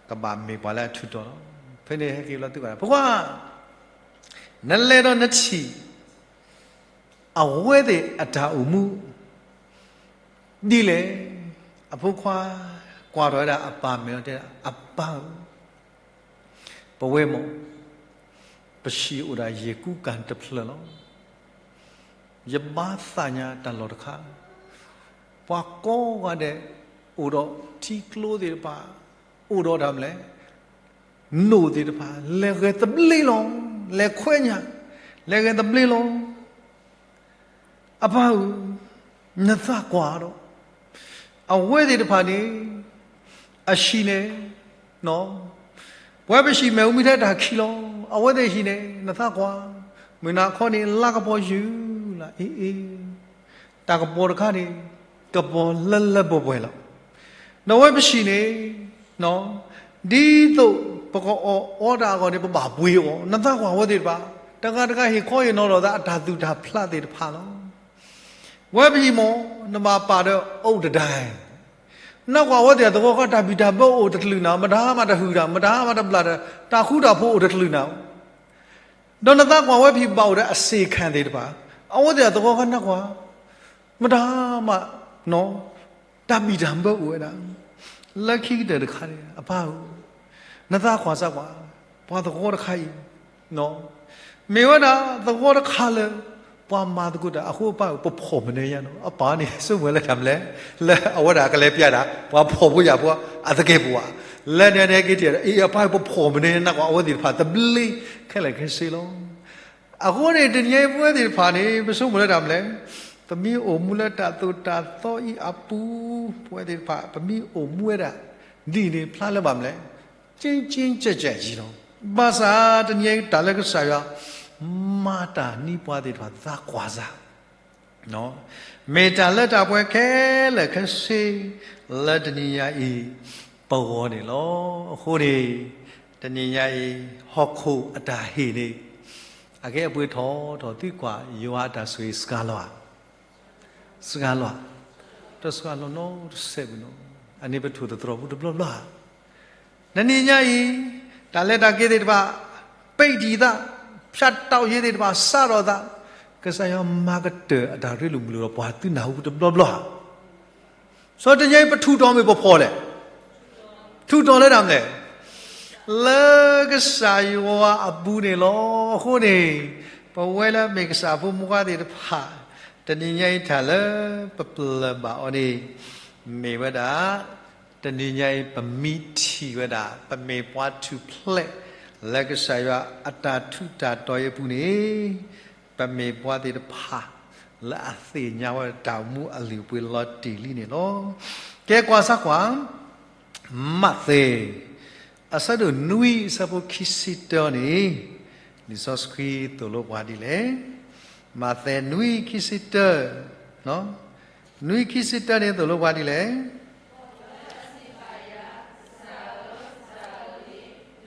ကဘၣ်မ့ၢ်ပှၤလၢအထူးတီၤလီၤ. ဖဲန့ၣ်ဟဲက့ၤလီၤသုကွၢ် ဖိခွါ, နလဲၤဒီးနထံၣ် အဝဲသ့ၣ်အတၢ်အိၣ်မူ ဒ်လဲၣ်. အဖိခွါ ကွၢ်ထီၣ်ဝဲဒၣ်အပၢ်မဲာ်လီၤ တဲဒၣ် အပၢ်ဧၢ, ပဝဲမ့ၢ် ပဟံၣ်အိၣ်ဒၣ်ယ့ၣ်ကူကၣ်တဖျၢၣ်လီၤ. ယဘၣ်သးညါတၢ်လီၢ်တခါ, ပှၤကိးဂၤဒဲး အိၣ်ဒီးထံကျိသ့ၣ်တဖၣ်, အိၣ်ဒီးတၢ်မနုၤလဲၣ်, နိၣ်သ့ၣ်တဖၣ် လဲၤဂဲၤသဘျ့လီၤ. လဲၤခွဲညၣ် လဲၤဂဲၤသဘျ့လီၤ. အပၢ်ဧၢ, နသးကွၢ်ဒီး အဝဲသ့ၣ်တဖၣ်န့ၣ် အဟံၣ်န့ၣ် ပဝဲပဟံၣ်မ့ၣ်အူမံထဲတၢ်ခံးလီၤ. အဝဲသ့ၣ်ဟံၣ်န့ၣ် နသးကွၢ်, မုၢ်နၤခီန့ၣ် လါကပီၤယုၢ်လီၤ. အ့အ့, တၢ်ကပီၤတခါန့ၣ် ကပီၤလၢလၢပှဲၤပှဲၤလီၤ. ဒီးဝဲပဟံၣ်န့ၣ် ဒ်သိးပကအီၣ်အီတၢ်အဂီၢ်န့ၣ် ပဘၣ်ပှ့ၤအီၤ. နသးကွၢ်ဝဲသ့ၣ်တဖၣ်, တဂၤတဂၤဟ့ၣ်ခီဟ့ၣ်နီၤလိာ်သး အတၢ်သူၣ်တၢ်ဖျးသ့ၣ်တဖၣ်လီၤ. ဝဲပဟံၣ်မ့ၢ် နဘၣ်ပာ်ဒီးအိၣ်တဒၣ်, နကွၢ်ဝဲသ့ၣ်အသဝီဃီ တၢ်ဘံၣ်တၢ်ဘၢအိၣ်တချုးနၤ, မတၤမးတဟုၣ်တၢ်, မတၤမးတဘျၣ်တၢ်, တၢ်ဃူတၢ်ဖိးအိၣ်တချုးနၤ. ဒီးနသးကွၢ်ဝဲပဟံၣ်ဘၣ်အိၣ်ဒီးအစ့ၢ်ခၣ်သ့ၣ်တဖၣ်, အဝဲသ့ၣ်အသဝီဃီနကွၢ်, မတၤမး တၢ်ဘံၣ်တၢ်ဘၢအိၣ်ဝဲဒၣ်. လၢခံကတၢၢ်တခါန့ၣ် အပၢ်ဧၢ, နသးကွၢ်စၢ်ကွၢ်, ပှၤသဝီတခါအံၤ မ့ၢ်ဝဲဒၣ်သဝီတခါလၢ ပှၤမၤသကိးတၢ်အဃိ အပၢ်ဧၢ ပဖှီၣ်မနုၤညါနီၤ. အပၢ်န့ၣ် ဆိကမိၣ်လၢတၢ်မနုၤလဲၣ်, လၢအဝဲဒၣ်ကလဲၤပျဲဒၣ် ပှၤဖှီၣ်ဖိယာ်ဖိအသကဲာ်ပဝး, လၢန့ၣ်န့ၣ်က့ၤတ့ၢ်ဒီး အ့ အပၢ်ဧၢ ပဖှီၣ်မနုၤညါ နကွၢ်အဝဲသ့ၣ်တဖၣ်သဘျ့ ခဲလၢာ်ခဲဆ့လီၤ. အဃိန့ၣ် တနံၤအံၤပဝဲသ့ၣ်တဖၣ်န့ၣ် ပဆိကမိၣ်လၢတၢ်မနုၤလဲၣ်, ပမ့ၢ်အိၣ်မူလၢတၢ်သိၣ်တၢ်သီအံၤအပူၤ, ပဝဲသ့ၣ်တဖၣ် ပမ့ၢ်အိၣ်မူဝဲဒၣ် ဒ်န့ၣ်ဖျါလၢဘၣ်မနုၤလဲၣ်, ကၠ့ကၠ့ကၠဲးကၠဲးယံၤလီၤ. ဘၣ်ဆၣ်တနံၤအံၤတၢ်လၢကစၢ်ယွၤ မၤတၢ်နံၤပှၤသ့ၣ်တဖၣ်သးကွၢ်စၢ် မ့ၢ်တၢ်လၢတၢ်ပှဲၤခဲလၢာ်ခဲဆ့ လၢတနံၤညါအံၤ ပဂီၢ်န့ၣ်လီၤ. အဃိန့ၣ် တနံၤညါအံၤ ဟီၣ်ခိၣ်အတၢ်ဟ့ၣ်န့ၣ် အကဲအပှ့ၤထီၣ်ထီၣ် သုကွၢ် ယွၤအတၢ်ဆိၣ်ဂ့ၤစှၤလီၤဧါ, စှၤလီၤဧါ, တစှၤလီၤနီတစဲးဘၣ်နီၤ. အန့ၣ်ပထိၣ်သတြီၤပူၤတဘျီဘျီ တနံၤညါအံၤ တၢ်လဲၤတၢ်က့ၤသ့ၣ်တဖၣ် ပံးတံာ်သး, ဖြတ်တောက်ရေးသ့ၣ်တဖၣ် စးထီၣ်သး, ကစၢ်ယွၤမၤကတၢၢ်အတၢ်ရ့လိာ်မုာ်လိာ်ဒီးပှၤသုနၢ်ဟူတဘျီဘျီဧါ. စီၤတနံၤညါအံၤ ပထူးတီၤမ့ၢ်ပဖှီၣ်လဲၣ်. ထူးတီၤလၢတၢ်မနုၤလဲၣ်. လၢကစၢ်ယွၤအပူၤန့ၣ်လီၤ. အဃိန့ၣ် ပဝဲလၢအမ့ၢ်ကစၢ်ဖိမုၣ်ဖိခွါသ့ၣ်တဖၣ် တနံၤညါအံၤတၢ်လၢပပျၢၤဘၣ်အီၤန့ၣ် မ့ၢ်ဝဲဒၣ် တနံၤညါအံၤ ပမံထံၣ်ဝဲဒၣ် ပမ့ၢ်ပှၤထူၣ်ဖျဲး လၢကစၢ်ယွၤအတၢ်ထူးတၢ်တီၤအံၤအပူၤန့ၣ် ပမ့ၢ်ပှၤသ့ၣ်တဖၣ် လၢအသ့ၣ်ညါဝဲတၢ်အိၣ်မူအလုၢ်အပှ့ၤလီၤတံၢ်လံန့ၣ်လီၤ. ကဲကွၢ်စၢ်ကွၢ် မးသဲ အဆၢဒိၣ်နွံ အဆၢဖိခံဆံတၢန့ၣ် လံာ်စီဆှံသိၣ်လိပှၤဒ်လဲၣ်. မးသဲနွံခံဆံတၢ, နွံခံဆံတၢန့ၣ် သိၣ်လိပှၤဒ်လဲၣ်.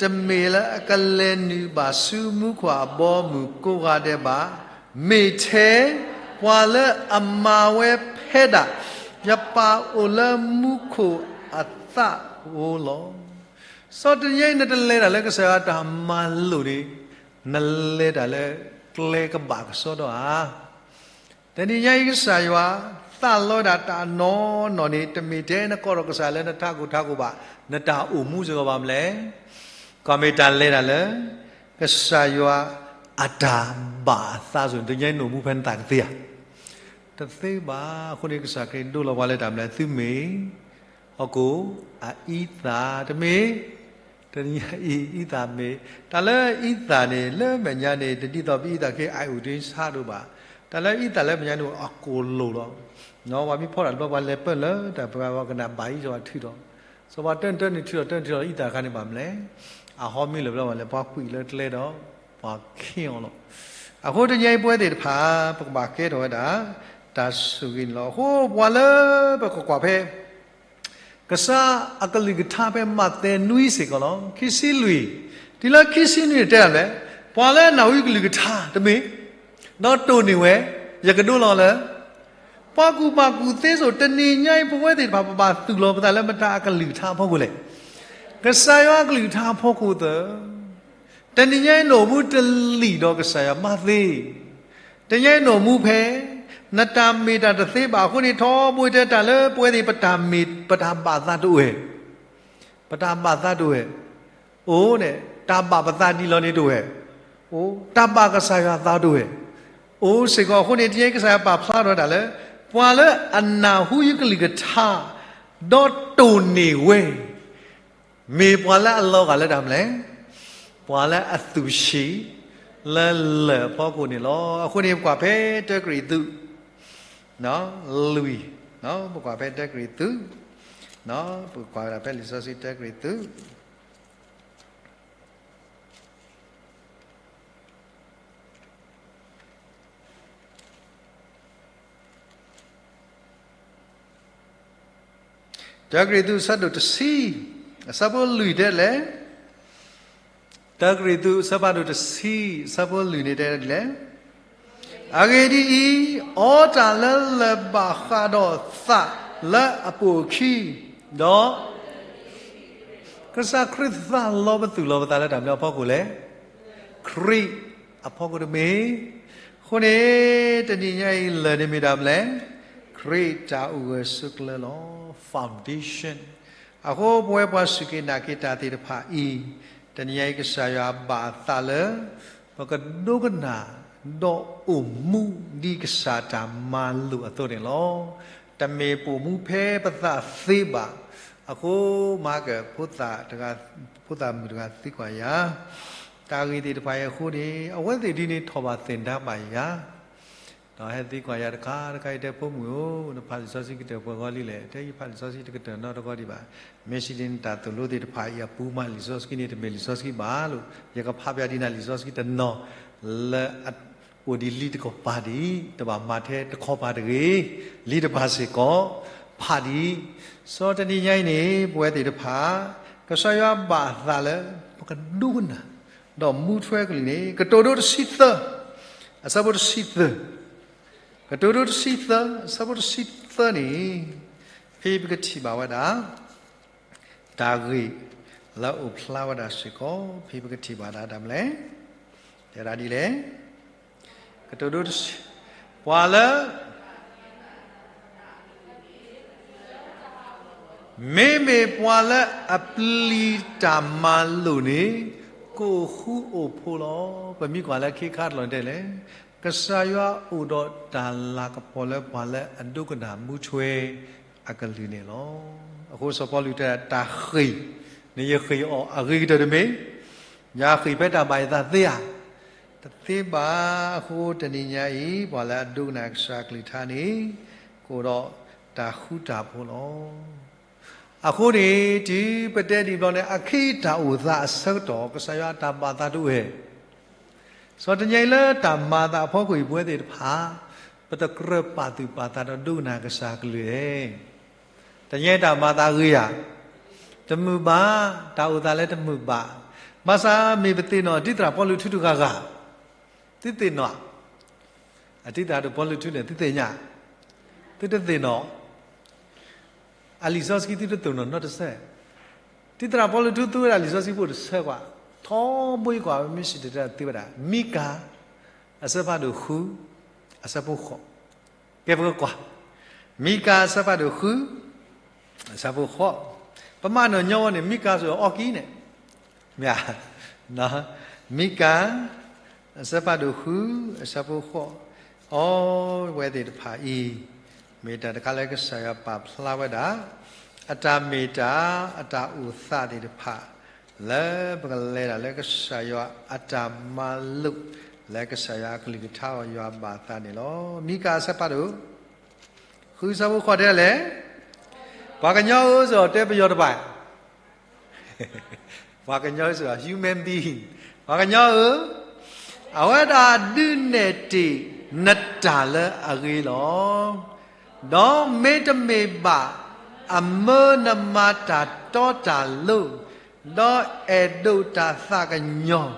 တမ့ၢ်လၢအကလဲၤနုာ်ဘၣ်ဆူမူခိၣ်အဘီအမုၢ်ကိးဂၤဒဲးဘၣ်, မ့ၢ်ထဲပှၤလၢအမၤဝဲဖဲဒၣ် ယပၢ်အိၣ်လၢမူခိၣ်အသးဧိၤလီၤ. စီၤတနံၤညါအံၤ နတလဲၤတၢ်လၢကစၢ်ယွၤအတၢ်မၤလိာ်န့ၣ် နလဲၤတၢ်လၢကျဲကဘၣ်ကစီဒီဧါ. တနံၤညါအံၤ ကစၢ်ယွၤ သးလီဝဲဒၣ်တၢ်နီၢ်နီၢ်န့ၣ် တမ့ၢ်ထဲနကိးထီၣ်ကစၢ်လၢနထးခိၣ်ထးခိၣ်ဘၣ်, နတၢ်အိၣ်မူစ့ၢ်ကီးဘၣ်မနုၤလဲၣ်. ကွၢ်မ့ၢ်တၢ်လဲၤတၢ်လၢ ကစၢ်ယွၤအတၢ်ဘၣ်အသးအသိးန့ၣ် တနံၤညါအံၤနအိၣ်မူဖဲနသးကသ့ဧါ. တသ့ဘၣ်. အဃိန့ၣ် ကစၢ်ခရံာ်ဒိလီၤပှၤလၢတၢ်မနုၤလဲၣ်, သုမ့ၢ် ဟီၣ်ခိၣ်အအံသၣ်တမ့ၢ်, တနံၤညါအံၤ အံသၣ်မ့ၢ်, တၢ်လၢအံသၣ်န့ၣ် လၢမဲာ်ညါန့ၣ် တဒ်သိးပအံသၣ်ခဲအံၤအိၣ်တ့ၢ်ဆါဒိၣ်ဘၣ်. တၢ်လၢအံသၣ်လၢမဲာ်ညါန့ၣ် အကိၢ်လိာ်လီၤ. ပှၤမ့ၢ်ဖီတၢ်တဘျီ ပှၤလဲၤပၢၢ်လၢတၢ်ပှၤ ပှၤကနၣ်ဘၣ်အံၤ စီၤပၤတၢၢ်တၢၢ်န့ၣ်ထုးထီၣ် တၢၢ်ထုးထီၣ်အံသၣ်တခါန့ၣ်ဘၣ်မနုၤလဲၣ်. အဟီမ့ၢ်လၢၤဘျီဘၣ်လဲၣ် ပှၤကွံာ်လၢကျဲဒီး ပှၤခ့အီၤလီၤ. အဃိတနံၤညါအံၤ ပဝဲသ့ၣ်တဖၣ် ပကဘၣ်ကဲထီၣ်ဝဲဒၣ် တၢ်ဆိၣ်ဂ့ၤန့ၣ်လီၤ. အဃိပှၤလၢပကကွၢ်ဖဲ ကစၢ်အကလုၢ်ကထါဖဲမးသဲနွံစ့ၢ်ကီးလီၤ. ခံဆံလွံၢ်, တုၤလၢခံဆံနွံန့ၣ်တဲဒၣ်လဲၣ်, ပှၤလၢအနၢ်ဟူယကလုၢ်ကထါတမ့ၢ်, ဒီးတိၢ်န့ၢ်ဝဲ, ယကဒိလီၤလၢ ပှၤကူၣ်ဘၣ်ကူၣ်သ့စိၤ တနံၤညါအံၤ ပဝဲသ့ၣ်တဖၣ် ပဘၣ်သူၣ်လီၤပသးလၢမတၤအကလုၢ်ကထါအဖီခိၣ်လဲၣ်. ကစၢ်ယွၤအကလုၢ်ကထါအဖီခိၣ်သၢ တနံၤညါအံၤ နအိၣ်မူတလံာ်ဒီးကစၢ်ယွၤမးသ့, တနံၤညါအံၤ နအိၣ်မူဖဲ နတၢ်မ့ၢ်တၢ်တသ့ဘၣ်အဃိန့ၣ် ထီဘိတဲတၢ်လၢပဝဲသ့ၣ် ပတၢ်မ့ၢ် ပတၢ်ဘၣ်သးတအိၣ်ဝဲ, ပတၢ်ဘၣ်သးတအိၣ်ဝဲ, အိၣ်န့ၣ် တၢ်ဘၣ်ပသးဒ်လီၤန့ၣ်တအိၣ်ဝဲ, အိၣ် တၢ်ဘၣ်ကစၢ်ယွၤသးတအိၣ်ဝဲ, အိၣ်စ့ၢ်ကီးအဃိန့ၣ် တနံၤညါအံၤ ကစၢ်ယွၤပာ်ဖျါထီၣ်ဝဲဒၣ်လၢ ပှၤလၢအနၢ်ဟူယကလုၢ်ကထါ ဒီးတိၢ်န့ၢ်ဝဲ မ့ၢ်ပှၤလၢအလီၤဂာ်လၢတၢ်မနုၤလဲၣ်, ပှၤလၢအသူၣ်ဆံး လၢလၢၢ်အဖီခိၣ်န့ၣ်လီၤ. အဃိန့ၣ် ပကွၢ်ဖဲတၢကရံၣ်သူး လွံၢ်, ပကွၢ်ဖဲတၢကရံၣ်သူး, ပကွၢ်ဝဲဒၣ်ဖဲလံာ်စီဆှံတၢကရံၣ်သူး တၢကရံၣ်သူး အဆၢဒိၣ်တဆံ, အဆၢဖိလွံၢ်တဲလဲၣ်, တၢကရံၣ်သူး အဆၢဖးဒိၣ်တဆံ, အဆၢဖိလွံၢ်န့ၣ်တဲဒ်လဲၣ်, အဂ့ၢ်ဒ်အံၤ, အီတၢ်လၢလၢၢ်ဘၣ်ဃးဒီးသးလၢအပိာ်အခံ, ဒီး ကစၢ်ခရံာ်သးလီပသူၣ်လီၤပသးလၢတၢ်မနုၤအဖီခိၣ်လဲၣ်, ခရံာ်အဖီခိၣ်တမ့ၢ်. အဃိန့ၣ် တနံၤညါအံၤလၢၢ်န့ၣ်မ့ၢ်တၢ်မနုၤလဲၣ်, ခရံာ်တၢ်အိၣ်ဂၢၢ်ဆိးကျၢၤလီၤ, foundation. အဃိပဝဲပှၤစူၢ်က့ၤနာ်က့ၤတၢ်သ့ၣ်တဖၣ်အံၤ, တနံၤညါအံၤကစၢ်ယွၤဘၣ်အသးလၢ ပကဒိကနၣ် ဒီးအိၣ်မူဒ်ကစၢ်တၢ်မၤလိာ်အသိးန့ၣ်လီၤ. တမ့ၢ်ပအိၣ်မူဖဲပသးသ့ဘၣ်. အဃိမၤက ဖိသၣ်တဂၤ, ဖိသၣ်မုၣ်တဂၤသံကွၢ်ယၤ, တၢ်ဂ့ၢ်သ့ၣ်တဖၣ်အံၤအဃိန့ၣ် အဝဲသ့ၣ်ဒ်န့ၣ်ထီၣ်ဘၣ်သ့ၣ်ဒါဘၣ်ယၤ ဒီးဟဲသံကွၢ်ယၤတခါတခါအံၤ တဲဖိမုၣ်ဧၢ, နဖးလံာ်စီဆှံကတၢၢ်ပှဲၤဂီၤလံလဲၣ်, တဲယဖးလံာ်စီဆှံတကတၢၢ်နီတဂီၢ်ဒံးဘၣ်. မ့ၢ်စံးဒ်န့ၣ် တၢ်သိၣ်လိသ့ၣ်တဖၣ်အံၤအပူၤမး လံာ်စီဆှံန့ၣ် တမ့ၢ်လံာ်စီဆှံဘၣ်လိၤ, ယကဖးပၠးဒ်နၤလံာ်စီဆှံတနီၤ လၢ အိၣ်ဒံးလံတကပၤဒံး, တဘၣ်မၤထဲတခီပၤတဂ့ၤ, လံတကပၤစ့ၢ်ကီး ဖးဒံး. စီၤတနံၤညါအံၤန့ၣ် ပဝဲသ့ၣ်တဖၣ် ကစၢ်ယွၤဘၣ်အသးလၢ ပကဒိကနၣ် ဒီးမူထွဲကလုၢ်န့ၣ် ကတိၤဒိတဆံသၢ အဆၢဖိတဆံသၢ, ကတိၤဒိတဆံသၢ အဆၢဖိတဆံသၢန့ၣ် ဖဲပကထံၣ်ဘၣ်ဝဲဒၣ် တၢ်ဂ့ၢ်လၢအအိၣ်ဖျါဝဲဒၣ်စ့ၢ်ကီး ဖဲပကထံၣ်ဘၣ်ဒၣ်တၢ်မနုၤလဲၣ်, တဲဒၣ်ဒ်လဲၣ်, ကတိၤဒိ ပှၤလၢ မ့မ့ၢ်ပှၤလၢအပျံၤတၢ်မၤလိာ်န့ၣ် ကအိၣ်ဃူအိၣ်ဖိးလီၤ. ပမ့ၢ်ကွၢ်လၢခံခါတလီၢ်န့ၣ်တဲလဲၣ်, ကစၢ်ယွၤအိၣ်ဒီးတၢ်လၤကပီၤလၢပှၤလၢအဒိကနၣ်မူထွဲအကလုၢ်န့ၣ်လီၤ. အဃိစီၤပီလူးတဲ တၢ်ဃ့ၢ်, န့ၣ်ယဃ့ၢ်အီၤအဂ့ၤကတၢၢ်တမ့ၢ်, ယဃ့ၢ်ဖဲတၢ်ဘၣ်ယသးသ့ဧါ, တသ့ဘၣ်. အဃိတနံၤညါအံၤ ပှၤလၢအဒိကနၣ်ကစၢ်ကလုၢ်ကထါန့ၣ် ကအိၣ်ဒီးတၢ်ဃူတၢ်ဖိးလီၤ. အဃိန့ၣ် တုၤပတဲဒ်ဘျီန့ၣ် အခဲအံၤတၢ်အိၣ်သးအဆၢကတီၢ် ကစၢ်ယွၤအတၢ်ဘၣ်သးတအိၣ်ဧါ. စီၤတနံၤညါအံၤလၢတၢ်မၤသးအဖီခိၣ်အံၤ ပဝဲသ့ၣ်တဖၣ် ပတကြၢးပာ်သူၣ်ပာ်သးဒီးဒိကနၣ်ကစၢ်ကလုၢ်ဧါ. တနံၤညါအံၤတၢ်မၤသးဂ့ၤဧါ, တမုာ်ဘၣ်, တၢ်အိၣ်သးလၢတမုာ်ဘၣ်. ဘၣ်ဆၣ်မ့ၢ်ပသ့ၣ်နီၣ် ဒ်သရၣ်ပီလူးထုတဂၤဂၤ သုသ့ၣ်နီၣ်ဧါ. အဒ်သရၣ်ပီလူးထုန့ၣ် သုသ့ၣ်ညါ, သုတသ့ၣ်နီၣ်, အလံာ်စီဆှံသုတသ့ၣ်နီၣ်နီတစဲး. ဒ်သရၣ်ပီလူးထုသူဝဲဒၣ်လံာ်စီဆှံဖိတဆၢကွၢ်, ထီဘိယကွၢ်ဝဲမ့ၢ်စံၣ်တဲၤတဲလီၤသ့ဝဲဒၣ် မံကၤ အဆၢဖးဒိၣ်ဃု အဆၢဖိဃိး. ကဲပကကွၢ်, မံကၤအဆၢဖးဒိၣ်ဃု အဆၢဖိဃိး, ပမၤနီၣ်ညီဝဲန့ၣ် မံကၤစ့ၢ်အီကံန့ၣ်, မ့ၢ်ဧါ, မံကၤ အဆၢဖးဒိၣ်ဃု အဆၢဖိဃိး, အဝဲသ့ၣ်တဖၣ်အံၤ မ့ၢ်တၢ်တခါလၢကစၢ်ယွၤပာ်ဖျါဝဲဒၣ် အတၢ်မ့ၢ်တၢ် အတၢ်အိၣ်သးသ့ၣ်တဖၣ် လၢပကလဲၤတၢ်လၢကစၢ်ယွၤအတၢ်မၤလိာ် လၢကစၢ်ယွၤအကလုၢ်ကထါအီၤ ယွၤဘၣ်သးန့ၣ်လီၤ. မံကၤအဆၢဖးဒိၣ် ဃုဆၢဖိဃိးတဲလဲၣ်, ပှၤကညီဧၢ စ့ၢ်ကီးတဲပယီၤတဘၣ်, ပှၤကညီဧၢ စ့ၢ်ကီး human being, ပှၤကညီဧၢ, အဝဲဒၣ်ဒုးနဲၣ်တ့ၢ်နတၢ်လၢအဂ့ၤလီၤ. ဒီးမ့တမ့ၢ်ဘၣ် အမၢနမၤတၢ်တီတၢ်လိၤ, ဒီးအဲၣ်ဒိးတၢ်သးကညီၤ,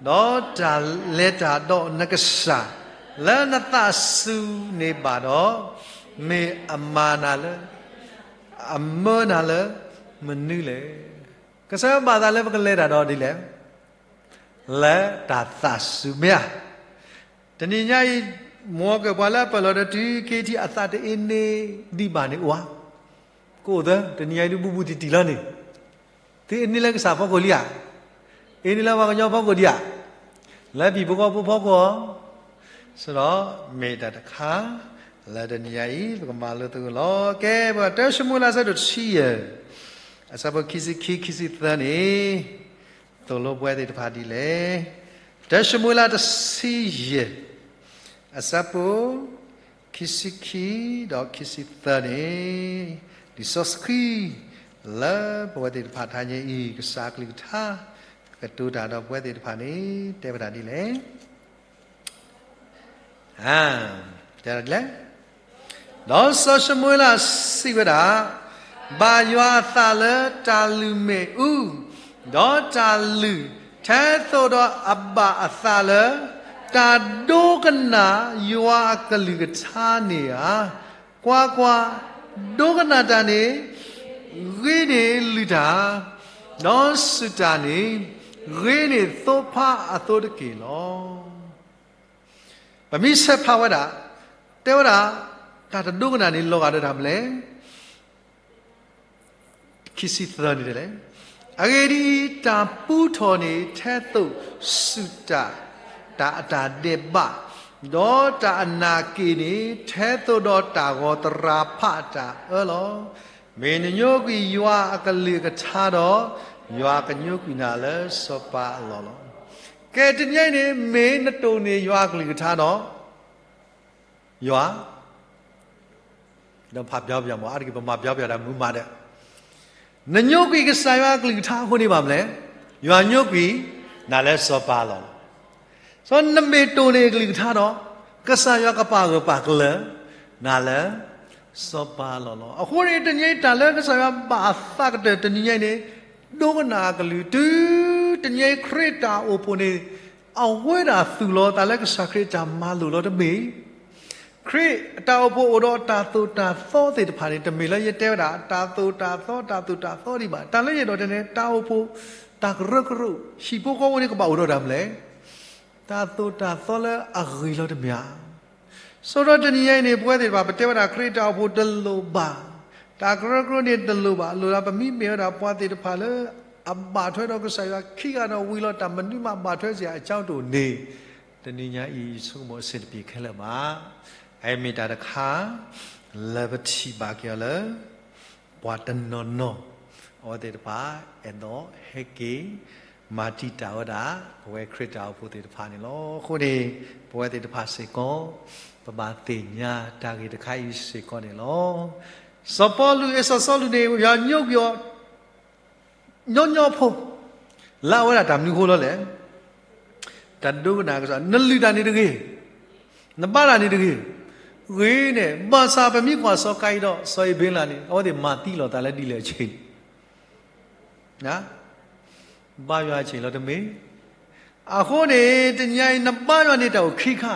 ဒီးတၢ်လဲၤတၢ်ဒီးနကစၢ် လၢနသးစူၤန့ၣ်ဘၣ်ဒီး, မ့ၢ်အမၤနၤလၢ အမၢနၤလၢမနုၤလဲၣ်. ကစၢ်ယွၤဘၣ်သးလၢပကလဲၤတၢ်ဒီးဒ်လဲၣ်, လၢတၢ်သးစူၤမ့ၢ်ဧါ. တနံၤညါအံၤ မ်ကပှၤလၢအပၢၢ်လီၤဒီးတုၤခဲအံၤ အသးတအ့န့ဒံးဘၣ်န့ၣ်အိၣ်ဧါ. ကအိၣ်သၢ, တနံၤညါအံၤဒုးဘူးဘူးတံၢ်တံၢ်လီၤန့ၣ်, သုအ့န့လၢကစၢ်ဖီခိၣ်လံဧါ, အ့န့လၢပှၤကညီဖီခိၣ်ဒံးဧါ, လၢပံၤဖိဃီဖိဖီခိၣ်ဧါ. စဒီး မ့ၢ်တၢ်တခါ လၢတနံၤညါအံၤ ပကမၤလိသကိးလီၤ. ကဲ ပတၢၡမူၤအ့လးအဆၢဒိၣ်တဆံယဲၢ် အဆၢဖိခံဆံခံ ခံဆံသၢန့ၣ် သိၣ်လိပဝဲသ့ၣ်တဖၣ်ဒ်လဲၣ်. တၢၡမူၤအ့လးတဆံယဲၢ် အဆၢဖိ ခံဆံခံ ဒီးခံဆံသၢန့ၣ် လံာ်စီဆှံ လၢပဝဲသ့ၣ်တဖၣ်ထါညါအံၤ ကစၢ်ကလုၢ်ကထါ ကတိၤတၢ်ဒီးပဝဲသ့ၣ်တဖၣ်န့ၣ် တဲဝဲဒၣ်ဒ်လဲၣ်. တဲဒ်လဲၣ်. ဒီးစီၤၡမူၤအ့လးစံးဝဲဒၣ်, ဘၣ်ယွၤအသးလၢတၢ်လုၢ်မ့ၣ်အူ, ဒီးတၢ်လုၢ်ထဲသိးဒီးအဘၣ်အသးလၢ တၢ်ဒိကနၣ်ယွၤအကလုၢ်ကထါန့ၣ်ဧါ. ကွၢ်ကွၢ်, ဒိကနၣ်တၢ်န့ၣ် ဂ့ၤန့ၢ်လုၢ်တၢ်, ဒီးစူၢ်တၢ်န့ၣ် ဂ့ၤန့ၢ်သိဖါအသိတက့ၢ်လီၤ. ပမ့ၢ်ဆဲးဖးဝဲဒၣ်, တဲဝဲဒၣ် တၢ်တဒိကနၣ်န့ၣ် လီၤဂာ်ဒီးတၢ်မနုၤလဲၣ်. ခံဆံသၢန့ၣ်တဲလဲၣ်. အဂ့ၢ်ဒ်အံၤ, တၢ်ပူထီၣ်န့ၣ် ထဲသိးစူၢ်တၢ် တၢ်အတၢ်ဒဲးဘး, ဒီးတၢ်အနာ်က့ၤန့ၣ် ထဲသိးဒီးတၢ်ဂီၤသရၣ်ဖးအတၢ်အၢလီၤ. မ့ၢ်နညိကွံာ်ယွၤအကလုၢ်ကထါဒီး, ယွၤကညိကွံာ်နၤလၢစီၤပၤအလီၢ်လီၤ. ကဲတနံၤအံၤန့ၣ် မ့ၢ်နတိၢ်န့ၢ်ယွၤအကလုၢ်ကထါဒီး ယွၤ ဒီးဖးပျီပျီမး အါတက့ၢ်ပမၤပျီပျီတၢ်မုာ်မးဒီး, နညိကွံာ်ကစၢ်ယွၤအကလုၢ်ကထါအဃိန့ၣ်ဘၣ်မနုၤလဲၣ်, ယွၤညိကွံာ်နၤလၢစီၤပၤအလီၢ်လီၤ. စီၤနမ့ၢ်တိၢ်န့ၢ်အကလုၢ်ကထါဒီး, ကစၢ်ယွၤကပာ်ဂၢၢ်ပာ်ကျၢၤနၤလၢစီၤပၤအလီၢ်လီၤ. အဃိန့ၣ် တနံၤအံၤတၢ်လၢကစၢ်ယွၤဘၣ်အသးကတၢၢ်တနံၤညါအံၤန့ၣ်, ဒိကနၣ်အကလုၢ်တုၤ တနံၤအံၤခရံာ်အတၢ်အိၣ်ဖှိၣ်န့ၣ် အဝဲဒၣ်သူၣ်လီၤသးလၢကစၢ်ခရံာ်အတၢ်မၤလိာ်လီၤတမ့ၢ် ခရံာ်အတၢ်အိၣ်ဖှိၣ်အိၣ်ဒီးတၢ်သိၣ်တၢ်သီသ့ၣ်တဖၣ်န့ၣ် တမ့ၢ်လၢယတဲဝဲဒၣ် တၢ်သိၣ်တၢ်သီ တၢ်သိၣ်တၢ်သီဒံးဘၣ်. တၢ်လၢယအဲၣ်ဒိးတဲန့ၣ် တၢ်အိၣ်ဖှိၣ် တၢ်ကရၢကရိ ဟံၣ်ဖိဃီဖိန့ၣ်ကဘၣ်အိၣ်ဒီးတၢ်မနုၤလဲၣ်. တၢ်သိၣ်တၢ်သီလၢအဂ့ၤလီၤတမ့ၢ်ဧါ. ဆိဒီးတနံၤညါအံၤန့ၣ် ပဝဲသ့ၣ်တဖၣ် ပတဲဝဲဒၣ်ခရံာ်တၢ်အိၣ်ဖှိၣ်တလိၣ်ဘၣ်, တၢ်ကရၢကရိန့ၣ်တလိၣ်ဘၣ်, လိၣ်လၢပမ့မ့ၢ်ဝဲဒၣ်ပှၤသ့ၣ်တဖၣ်လၢ အဘၣ်ထွဲဒီးကစၢ်ယွၤခံဂၤဒီးဝံၤလီၤ တၢ်မနုၤမးဘၣ်ထွဲစ့ၢ်အကၠိတအိၣ်န့ၣ်, တနံၤညါအံၤဆိကမိၣ်အဆင်တပြေခဲလၢာ်ဘၣ်. အမ့ၢ်တၢ်တခါ လၢပထံၣ်ဘၣ်က့ၤအီၤလၢ ပှၤတနီၤနီၤ အဝဲသ့ၣ်တဖၣ် အဲၣ်ဒိးဟဲက့ၤ မၤတံာ်တာ်ဝဲဒၣ် ပဝဲခရံာ်တၢ်အိၣ်ဖှိၣ်သ့ၣ်တဖၣ်န့ၣ်လီၤ. အဃိန့ၣ် ပဝဲသ့ၣ်တဖၣ်စ့ၢ်ကီး ပဘၣ်သ့ၣ်ညါတၢ်ဂ့ၢ်တခါအံၤစ့ၢ်ကီးန့ၣ်လီၤ. စီၤပီလူး စီၤစီလူးန့ၣ် ယွၤညိကွံာ်အီၤ ညီညီဖိ လၢအဝဲဒၣ်တၢ်မနုၤအဃိလီၤလဲၣ်. တၢ်ဒိကနၣ်ကစၢ် နလုၢ်တၢ်န့ၣ်တဂ့ၤ, နဘါတၢ်န့ၣ်တဂ့ၤ, ဂ့ၤန့ၣ် ဘၣ်ဆၣ်ပမ့ၢ်ကွၢ်စီၤကၤယံၣ်ဒီး စီၤအ့ဘ့လးန့ၣ် အဝဲသ့ၣ်မၤသံလီၤသးလၢဒ်လဲၣ်အဆ့ၣ်န့ၣ် ဘါယွၤအဆ့ၣ်လီၤတမ့ၢ်. အဃိန့ၣ် တနံၤအံၤ နဘါယွၤန့ၣ်တၢ်အိၣ်ခံခါ,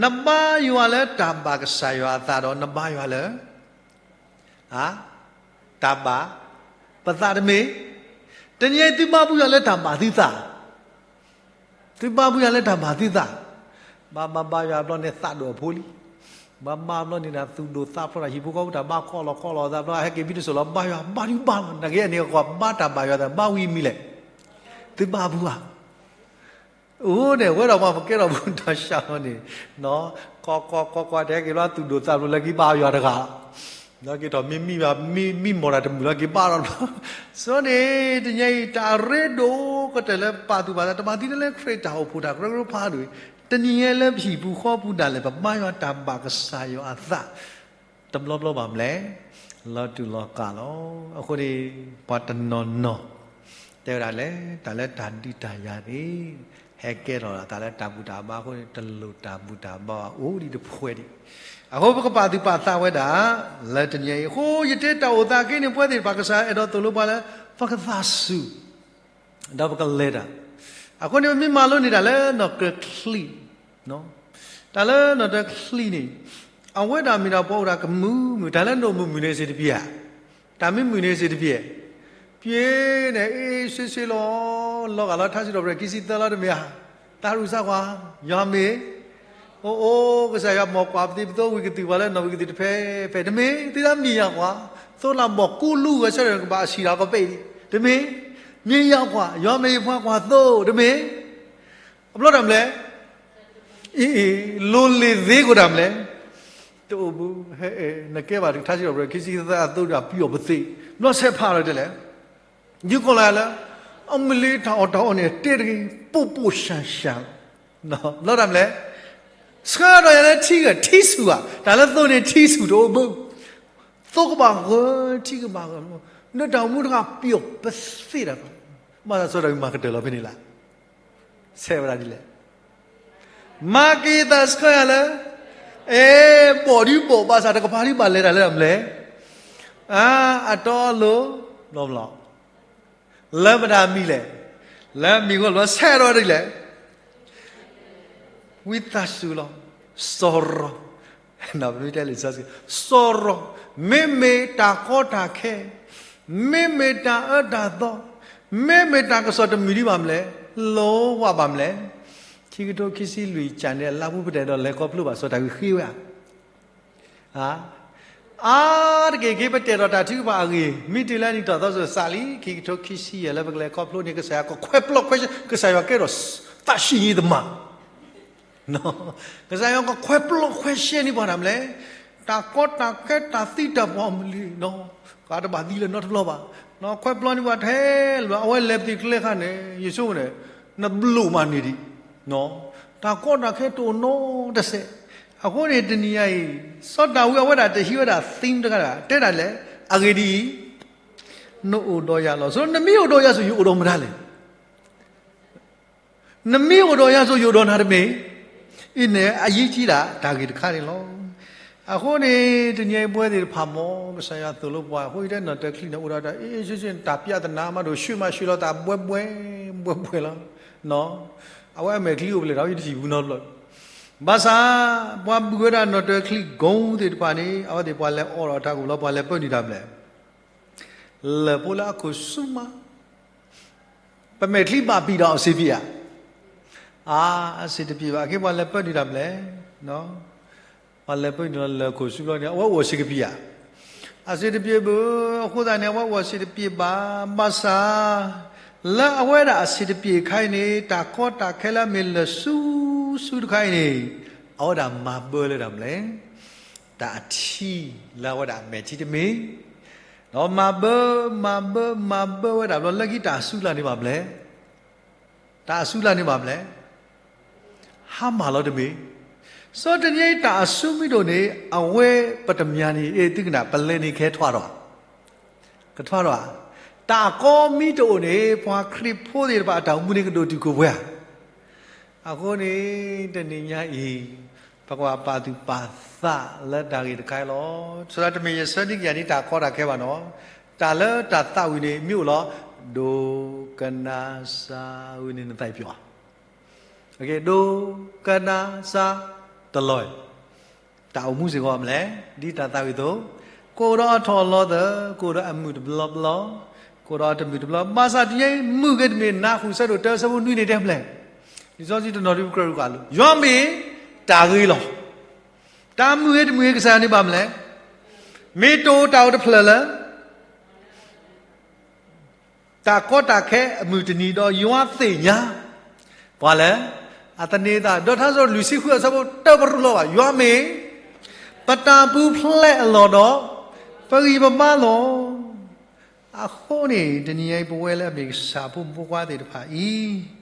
နဘါယွၤလၢတၢ်ဘၣ်ကစၢ်ယွၤအသးဒီး နဘါယွၤလၢ တၢ်ဘၣ်ပသးတမ့ၢ်. တနံၤအံၤ သုဘါဘူယွၤလၢတၢ်ဘၣ်သုသး, သုဘါဘူယွၤလၢတၢ်ဘၣ်သုသး, ဘါဘါဘါယွၤဘျီန့ၣ်သးဒိၣ်အဖိလံ, ဘါဘါဘျီန့ၣ်ဒၣ်သူၣ်ဒိၣ်သးဖျိးတၢ် ဟံၣ်ဖိဃီဖိတၢ်ဘါခီလီၤခီလီၤသးဘျီ ဟဲက့ၤဘံတစိၢ်လီၤ ဘါယွၤ ဘါဒုဘါလီၤ နာ်က့အန့ၣ်ကွၢ်ဘါတၢ်ဘၣ်ယွၤသး ဘါဝံၤမံၤလဲၣ်. သုဘါဘူဧါ. အိၣ်န့ၣ် ဝဲဒၣ်ပှၤပကဲထီၣ်ပူၤတၢ်ဆှးလီၤန့ၣ်, ကီကီကီကီ တဟဲက့ၤဘျီသူၣ်ဒိၣ်သးဖျိးလၢက့ၤဘါယွၤတဂၤ, လၢက့ၤထီၣ်မ့ၢ်မံဘၣ် မံမံမီၢ်တၢ်တမုာ်လၢက့ၤဘါထီၣ်တဘျီ, ဆိန့ၣ် တနံၤအံၤ တၢ်ရ့ဒိၣ်ကတၢၢ်လၢပာ်သူၣ်ပာ်သး တဘၣ်သံလၢလၢခရံာ်တၢ်အိၣ်ဖှိၣ်တၢ်ကရၢကရိဖးဒိၣ်အံၤ, တနံၤညါလၢပဟံၣ်ပူၤဃီပူၤဒၣ်လဲာ် ပဘါယွၤတၢ်ဘၣ်ကစၢ်ယွၤအသး တဘျီဘျီဘၣ်မလဲၣ်, လီၤတူာ်လီၤကာ်လီၤ. အဃိန့ၣ် ပှၤတနီၤနီၤ တဲဝဲဒၣ်လဲၣ် တၢ်လၢတၢ်ဒုးတၢ်ယၤန့ၣ် ဟဲကဲထီၣ်တၢ်လၢတၢ်ဘူၣ်တၢ်ဘါအဃိန့ၣ် တလိၣ်တၢ်ဘူၣ်တၢ်ဘါအိၣ်ဒံးတဖှဲးဒံး. အဃိပကပာ်သူၣ်ပာ်သးဝဲဒၣ် လၢတနံၤအံၤ အဃိယတဲတၢ်အိၣ်သးက့န့ၣ် ပဝဲသ့ၣ်တဖၣ်ကစၢ်ယွၤအဲၣ်ဒိးသိၣ်လိပှၤလၢ ပကသးစူၤ ဒီးပကလဲၤတၢ်, အဃိန့ၣ် ပမ့ၢ်မၤလိန့ၢ်တၢ်လၢနီၣ်တၢၤချံ, တၢ်လၢနီၣ်တၢၤချံန့ၣ် အဝဲဒၣ်မ့ၢ်ဒၣ်ပှၤအိၣ်ဒၣ်ကမုာ်မုာ် တၢ်လၢနအိၣ်မုာ်မုာ်န့ၣ်စ့ၢ်တပျဲၤဧါ, တၢ်မ့ၢ်မုာ်န့ၣ်စ့ၢ်တပျဲၤ, ပျဲန့ၣ် အ့ၣ်ဆ့ဆ့လီၤ, လီၤဂာ်လီၤထါစံးထီၣ်ပတြၢၤခံဆံသၢလီၤတမ့ၢ်ဧါ, သးရူးစၢ်ကွၢ်, ယွၤမ့ၢ် အိၣ်အိၣ် ကစၢ်ယွၤမ့ၢ်ကွၢ်ပသံပသိဝံၤကတုၢ်ပှၤလၢနီၣ်ဝံၤကတုၢ်တဖဲဖဲ တမ့ၢ် သုတၢ်မံၤယၤကွၢ်, သိလၢဘီၣ်ကိးလူၤဂဲၤဆၢထၢၣ်ကဘၣ်အဆံးဒီးကပဲၣ်အံၤ, တမ့ၢ် မ့ၢ်ယၤကွၢ် ယွၤမ့ၢ်ယပှၤကွၢ်သိ တမ့ၢ် အဘျီတၢ်မလဲၣ်, အံၤ အံၤ လိၤလ့ၤသ့ကိးတၢ်မလဲၣ်, တအိၣ်ဘူး ဟဲအဲၣ် နကဲဘၣ်တကထါစံးထီၣ်ပတြၢၤခံဆံသၢအသိဒီးပျီပသ့, ဘျီဆဲးဖးဒီးတဲလဲၣ် ယုၢ်ကီၢ်လၢလၢ အမုၢ်လ့တၢ်အီၣ်တၢ်အီန့ၣ် တဲတဂ့ၤ ပိၢ်ပိၢ်ရှၢၣ်ရှၢၣ်လီၤ. ဘျီတၢ်မလဲၣ်, ဆှၢဒီးယၤလၢထံဂၢၢ်ထံဆူၣ်ဧါ, တၢ်လၢသိန့ၣ်ထံဆူၣ်တအိၣ်ဘၣ်, သိကဘၣ်ဂၢၢ်ထံကဘၣ်ဂၢၢ်, နတၢ်အိၣ်မူတဂၤပျီပသ့တၢ်ဘၣ်, ဘၣ်ဆၣ်စီတၢ်ဂ့ၢ်မၤကတၢၢ်လီၤဖဲန့ၣ်လၢ ဆဲးဝဲဒၣ်ဒ်လဲၣ် မၤက့ၤသးဆှၢယၤလၢ အဲ ဘီၣ်ဒုဘီၣ်ဘၣ်ဆၣ်တကပၤဒုဘၣ်လဲၤတၢ်လၢတၢ်မလဲၣ်, အတီအလိၤ ဘျီဘျီ လၢမတၤမံၤလဲၣ်, လၢမံၤဃိဘျီဆဲးဒီးဒ်လဲၣ်, ဝံသးစူၤလီၤ, စီၤရီၤ ပမ့ၢ်တဲလံာ်စီဆှံ စီၤရီၤ မ့မ့ၢ်တၢ်ကီတၢ်ခဲ, မ့မ့ၢ်တၢ်အၢတၢ်သီ, မ့မ့ၢ်တၢ်ကစီၣ်တမံၤဒံးဘၣ်မလဲၣ်, လိၣ်ဝဲဘၣ်မလဲၣ်, ခံကထိခံဆံလွံၢ်ကၢ်န့ၣ် အလါပူၤပတဲာ်ဒီးလဲၤခီဖျိဘၣ်စီၤတၢ်ဂ့ၢ်ဃ့ဝဲဧါ အါတက့ၢ်က့ၤပတဲာ်ဒီးတၢ်ထုကဖၣ်အဂ့ၢ် မ့ၢ်တုၤလၢနံၣ်ထီၣ်သီစိၤစးလံ ခံကထိခံဆံယဲၢ်လၢပကလဲၤခီဖျိန့ၣ် ကစၢ်ယွၤကခွဲးပျီခွဲးရှဲ ကစၢ်ယွၤကဲထီၣ်သးဆံးယံၤသမၣ် ကစၢ်ယွၤကခွဲးပျီခွဲးရှဲန့ၢ်ပှၤတၢ်မလဲၣ်, တၢ်ကီတၢ်ခဲတၢ်သံတၢ်ပှၢ်မုၢ်လံၤ, ကတဘၣ်သံလၢၤနီတဘျီဘၣ်, ခွဲးပျီန့ၢ်ပှၤထဲလၢၤဘၣ်, အဝဲလဲၤပသံးကျဲခါန့ၣ် ယဆိကမိၣ်န့ၣ် နဘျိၣ်မးန့ၢ်ဒံး, တၢ်ကီတၢ်ခဲတအိၣ်နီတစဲး, အဃိန့ၣ်တနံၤညါအံၤ စီၤဒၤဝံးအဝဲဒၣ်တဟံးဝဲဒၣ် theme တခါဒၣ် တဲဒၣ်လဲၣ်, အဂ့ၢ်ဒ်အံၤ, နအိၣ်ဒီးယၤလီၤ, ဆိနမ့ၢ်အိၣ်ဒီးယၤစိၤ ယအိၣ်ဒီးမတၤလဲၣ် နမ့ၢ်အိၣ်ဒီးယၤစိၤ ယအိၣ်ဒီးနၤတမ့ၢ်, အံၤန့ၣ် အရေးကြီးတာ တၢ်ဂ့ၢ်တခါန့ၣ်လီၤ. အဃိန့ၣ် တနံၤအံၤပဝဲသ့ၣ်တဖၣ်မ့ၢ် ကစၢ်ယွၤသိၣ်လိပှၤ အဃိယတဲနီၣ်တၢၤချံန့ၣ် အိၣ်ဒီးတၢ် အ့ၣ် ဆ့ဆ့ တၢ်ပျးသနာ်မးဒိၣ် ဆှၢမးဆှၢလီၤသး ဘှဲဘှဲ ဘှဲဘှဲလီၤ. အဝဲအမဲာ်ချံအိၣ်ဖဲလဲၣ်ဒီး ယတထံၣ်ဘူးနီတဘျီ ဘၣ်ဆၣ် ပှၤဘုၣ်ဝဲဒၣ်နီၣ်တၢၤချံကိသ့ၣ်တဖၣ်န့ၣ် အဝဲသ့ၣ်ပှၤလဲၤအီဒီးတၢ်ကအိၣ်လီၤ ပှၤလဲၤပၢနုာ်တၢ်မလဲၣ် လၢၢ်ဖိလၢအခိၣ်ဆူၣ်မး, ပမဲာ်ချံဘၣ်ပံာ်ဒီးအီစ့ဖံဧါ, အါ, အဆ့တပ့ၤဘၣ်. အခဲပှၤလဲၤပၢနုာ်တၢ်မလဲၣ်, ပှၤလဲၤပၢနုာ်လီၤလၢခိၣ်ဆူဘျီန့ၣ် အဝဲအိၣ်အဆ့ကပံာ်ဧါ. အဆ့တပ့ၤဘၣ်. အဃိသတးန့ၣ် အဝဲအိၣ်အဆ့တပ့ၤဘၣ်. ဘၣ်ဆၣ် လၢအဝဲဒၣ်အဆ့တပ့ၤအခါအံၤန့ၣ် တၢ်ကီတၢ်ခဲလၢအမ့ၢ်လၢာ်ဆူဆူတခါအံၤန့ၣ် အဝဲဒၣ်မၤဘၢလၢတၢ်မလဲၣ်, တၢ်အထံလၢအဝဲဒၣ်အမဲာ်ထံတမ့ၢ်, ဒီးမၤဘၢ မၤဘၢ မၤဘၢဝဲဒၣ်ဘျီ လၢခံတၢ်အစုလၢ်န့ၣ်ဘၣ်မလဲၣ်, တၢ်အစုလၢ်န့ၣ်ဘၣ်မလဲၣ်, ဟါမၢ်လီၤတမ့ၢ်. စီၤတနံၤအံၤတၢ်အစုမ့ၢ်တအိၣ်န့ၣ် အဝဲပတမၠါန့ၣ် အဲၣ်သုကနၣ် ပလဲၤန့ၣ်ကဟဲထွါထီၣ်, ကထွါထီၣ်ဧါ. တၢ်ကီမ့ၢ်တအိၣ်န့ၣ် ပှၤခရံာ်ဖိသ့ၣ်တဖၣ်အတၢ်အိၣ်မူန့ၣ်ကဒိၣ်တုာ်ခိၣ်ပှဲၤဧါ. အဃိန့ၣ် တနံၤညါအံၤ ပကဘၣ်ပာ်သူၣ်ပာ်သးလၢတၢ်ဂ့ၢ်တခါအံၤလီၤ. ဆိဒၣ်တမ့ၢ်ယဆၢဒံကယၤန့ၣ် တၢ်ကီတၢ်ခဲဘၣ်နီၤ. တၢ်လၢတၢ်သးဝံၣ်န့ၣ် မ့ၢ်အိၣ်လီၤ. ဒိကနၣ်စၢ်ဝံၤန့ၣ် နသးပျီၤဧါ. ဒိကနၣ်စၢ်တလီၤ, တၢ်အိၣ်မူစ့ၢ်ကီးမလဲၣ်, ဒ်တၢ်သးဝံၣ်အသိး, ကအိၣ်ဒီးအထီၣ်အလီၤသၢ, ကအိၣ်ဒီးအမုာ်တဘျီဘျီ, ကအိၣ်ဒီးအတမုာ်တဘျီ, ဘၣ်ဆၣ်တနံၤညါအံၤ မုာ်ဂ့ၤတမ့ၢ် နၢ်ဟူဆၢဒိၣ်တၢ ဆၢဖိနွံန့ၣ်တဲမလဲၣ်, လံာ်စီဆှံတနီၤဒ်ပကြၢးဃာ်လိာ်, ယွၤမ့ၢ်တၢ်ဂ့ၤလီၤ. တၢ်မုာ်ဂ့ၤတမုာ်ဂ့ၤ ကစၢ်ယွၤန့ၣ်ဘၣ်မလဲၣ်, မ့ၢ်တအိၣ်တၢ်အိၣ်တဖျၢၣ်လၢ တၢ်ကီတၢ်ခဲအမုၢ်တနံၤဒီး ယွၤသ့ၣ်ညါ ပှၤလဲၣ်, အသန့ၤသး, ဒီးထါစံးထီၣ်ပတြၢၤလွံၢ်ဆံဃုအဆၢဖိတၢ ပရူးလီၤဘၣ်, ယွၤမ့ၢ် ပတၢ်ပူၤဖျဲးအလီၢ်ဒီး ပဂံၢ်ပဘါလီၤ. အဃိန့ၣ် တနံၤညါအံၤ ပဝဲလၢအမ့ၢ်ကစၢ်ဖိမုၣ်ဖိခွါသ့ၣ်တဖၣ်အံၤ,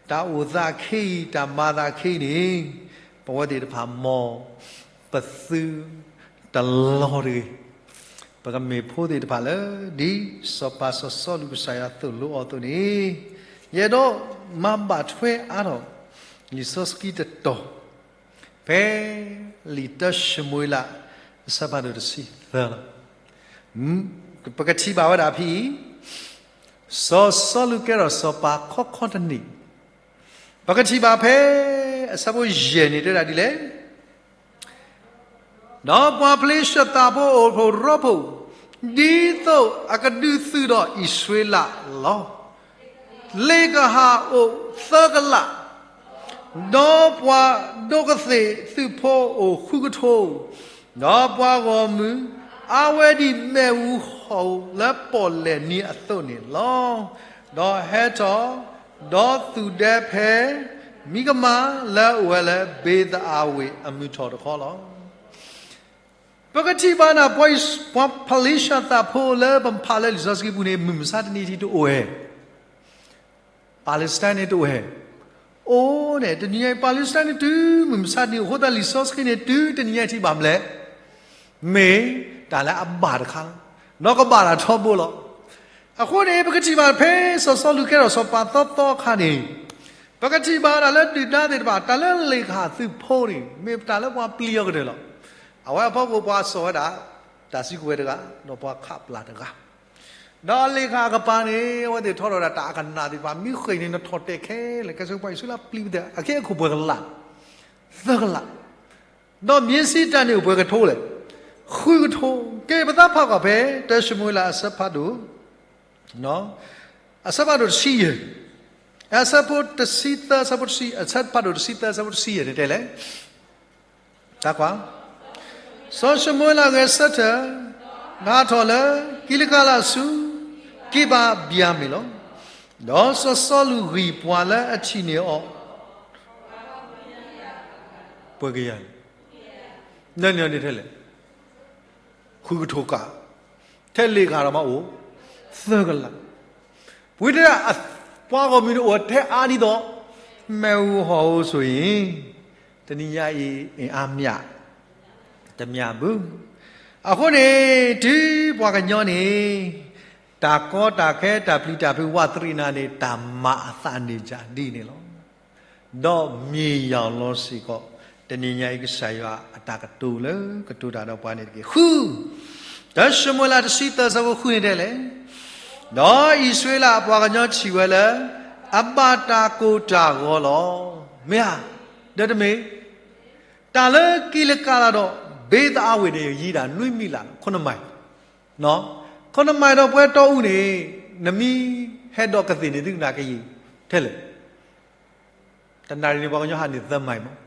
တၢ်အိၣ်သးခဲအံၤ တၢ်မၤသးခဲအံၤန့ၣ်, ပဝဲသ့ၣ်တဖၣ်မ် ပသုတလီၤတဂ့ၤ. ပကမ့ၢ်ဖိသ့ၣ်တဖၣ်လၢ ဒ်စီၤပၤစီၤစီလူး ကစၢ်ယွၤသိၣ်လိအီၤအသိးန့ၣ်, ယအဲၣ်ဒိးမၤဘၣ်ထွဲအါထီၣ် လံာ်စီဆှံတတီၤ, ဖဲလံာ်တၢၡမူၤအ့လး အဆၢဖးဒိၣ်တဆံသၢလီၤ. ပကထံၣ်ဘၣ်ဝဲဒၣ်ဖဲအံၤ, စီၤစီလူးကဲထီၣ်စီၤပၤခီခီတနံၣ်, ပကထံၣ်ဘၣ်ဖဲ အဆၢဖိယဲၢ်န့ၣ်တဲဒၣ်ဒ်လဲၣ်, ဒီးပှၤဖလ့ၡသးဖိအိၣ်ဖှိၣ်ရိဖှိၣ် ဒ်သိးအကဒုးသုးဒီးအံၣ်စရ့လးလီၤ. လ့ၣ်ကဟၣ်အိၣ်သၢကလး, ဒီးပှၤဒိးကသ့ၣ်သုးဖိအိၣ်ဃုကထိ, ဒီးပှၤဂီၢ်မုၢ် အါဝဲဒ်မ့ၣ်အူဟီၣ်ဧိၤလၢပီၣ်လဲၣ်နံၤအသိးန့ၣ်လီၤ. ဒီးဟဲထီၣ် ဒီးသူၣ်ဒဲဖဲ မံကမၤလၢအအိၣ်ဝဲလၢ ဘ့ၤသအဝ့ၣ်အမုၢ်ထီၣ်တခီလီၤ. ပကထံၣ်ဘၣ်န့ၣ် ပှၤဖလ့ၡသးဖိလၢပဖးလၢလံာ်စီဆှံပူၤန့ၣ် မုၢ်မဆါတနံၤထံတအိၣ်ဧါ, ပၤလ့စတၢန့ၣ်တအိၣ်ဧါ, အိၣ်န့ၣ် တနံၤညါအံၤ ပၤလ့စတၢန့ၣ်တုၤမုၢ်မဆါတနံၤ အဃိသတးလံာ်စီဆှံန့ၣ် တုၤတနံၤညါအံၤထံဘၣ်မလဲၣ်, မ့ၢ်တၢ်လၢအဘၣ်တခါလီၤ, ဒီးကဘၣ်တၢ်ထီဘိလီၤ. အဃိန့ၣ် ပကထံၣ်ဘၣ်ဖဲစီၤစီလူးကဲထီၣ်စီၤပၤသီသီအခါန့ၣ်, ပကထံၣ်ဘၣ်တၢ်လၢဒုၣ်ဒါသ့ၣ်တဖၣ် တၢ်လၢလ့ၣ်ကဟၣ်သုးဖိန့ၣ် မ့ၢ်တၢ်လၢပှၤပျံၤအီၤကတၢၢ်လီၤ. အဝဲအဖီခိၣ်ပှၤစိာ်ဝဲဒၣ် တၢ်စုကဝဲၤတဂၤ ဒီးပှၤခးပျၢ်တဂၤ ဒီးအလ့ၣ်ကဟၣ်ကပၤန့ၣ် အဝဲသ့ၣ်ထီထီၣ်ဒၣ်တၢ်အကနၣ်သ့ၣ်တဖၣ် မ့ၢ်ဃ့ၢ်န့ၣ် နထီၣ်တဲာ်ခဲလၢာ် ကဲဆိပှၤအံၣ်စရ့လးပျံၤပသ့ၣ် အခဲအံၤခိၣ်ပှဲၤကလး, သၢကလး, ဒီးမံၤစံးတၢ်န့ၣ်အိၣ်ပှဲၤကထိလဲၣ်, ဃုကထိ, ကဲ ပသးဖးကွၢ်ဖဲ တၢၡမူၤအ့လးအဆၢဖးဒိၣ် အဆၢဖးဒိၣ်တဆံယဲၢ်, အဆၢဖိတဆံသၢ အဆၢဖိတဆံ အဆၢဖးဒိၣ်တဆံသၢ အဆၢဖိတဆံယဲၢ်န့ၣ်တဲလဲၣ်, တၢ်ကွၢ်, စီၤၡမူၤအ့လးဂဲၤဆၢထၢၣ် ဟးထီၣ်လၢ ကံလကၤလးဆူ ကံဘၤဘံယၤမံၣ်လီၤ. ဒီးစီၤစီလူးဂံၢ်ပှၤလၢအထံၣ်န့ၢ်အီၤ ပှဲၤကယၤလဲၣ်, နန့ၣ်န့ၣ်ထဲလဲၣ် ဃုကထိကး, ထဲလ့ၣ်ကဟၣ်ဒီးမးအိၣ် သၢကလး, ပဝဲတဲဒၣ် ပှၤဂီၢ်မုၢ်န့ၣ်အိၣ်ထဲအါဒ်သိး မ့ၣ်အူဟီၣ်ဧိၤဆိၣ်အံၤ, တနံၤညါအံၤ အင်အားမျှ တမျှဘၣ်. အဃိန့ၣ် တုၤပှၤကညီန့ၣ် တၢ်ကီတၢ်ခဲ တၢ်ပျံၤတၢ်ဖုး ဝးတရံးနၤန့ၣ် တၢ်မၤအသးန့ၣ်ဒ်အံၤန့ၣ်လီၤ. ဒီးမ့ၢ်ယၤလီၤစ့ၢ်ကီး တနံၤညါအံၤ ကစၢ်ယွၤအတၢ်ကတိၤလၢကတိၤတၢ်ဒီးပှၤန့ၣ်တက့ၢ်. ဃု, တၢၡမူၤအ့လးတဆံသၢ အဆၢဖိဃုန့ၣ်တဲလဲၣ်, ဒီးအံၣ်စရ့လးအပှၤကညီထံၣ်ဝဲလၢ အဘၣ်တၢ်ကိၢ်တၢ်ဂီၤလီၤ. မ့ၢ်ဧါ, ဒီးတမ့ၢ် တၢ်လၢကံလကၤလးဒီး ဘ့ၤသအဝ့ၣ်န့ၣ် ယံၤဒၣ်နွံမံးလး ခုနစ်မိုင်, ခုနစ်မိုင်ဒီးပဝဲတီအူန့ၣ် နမ့ၢ်ဟဲဒီးကသ့ၣ်န့ၣ် သုကနၣ်ကယံၤထဲလဲၣ်. တနၣ်ရံၣ်န့ၣ် ပှၤကညီဟးန့ၢ်သၢမံၤမး,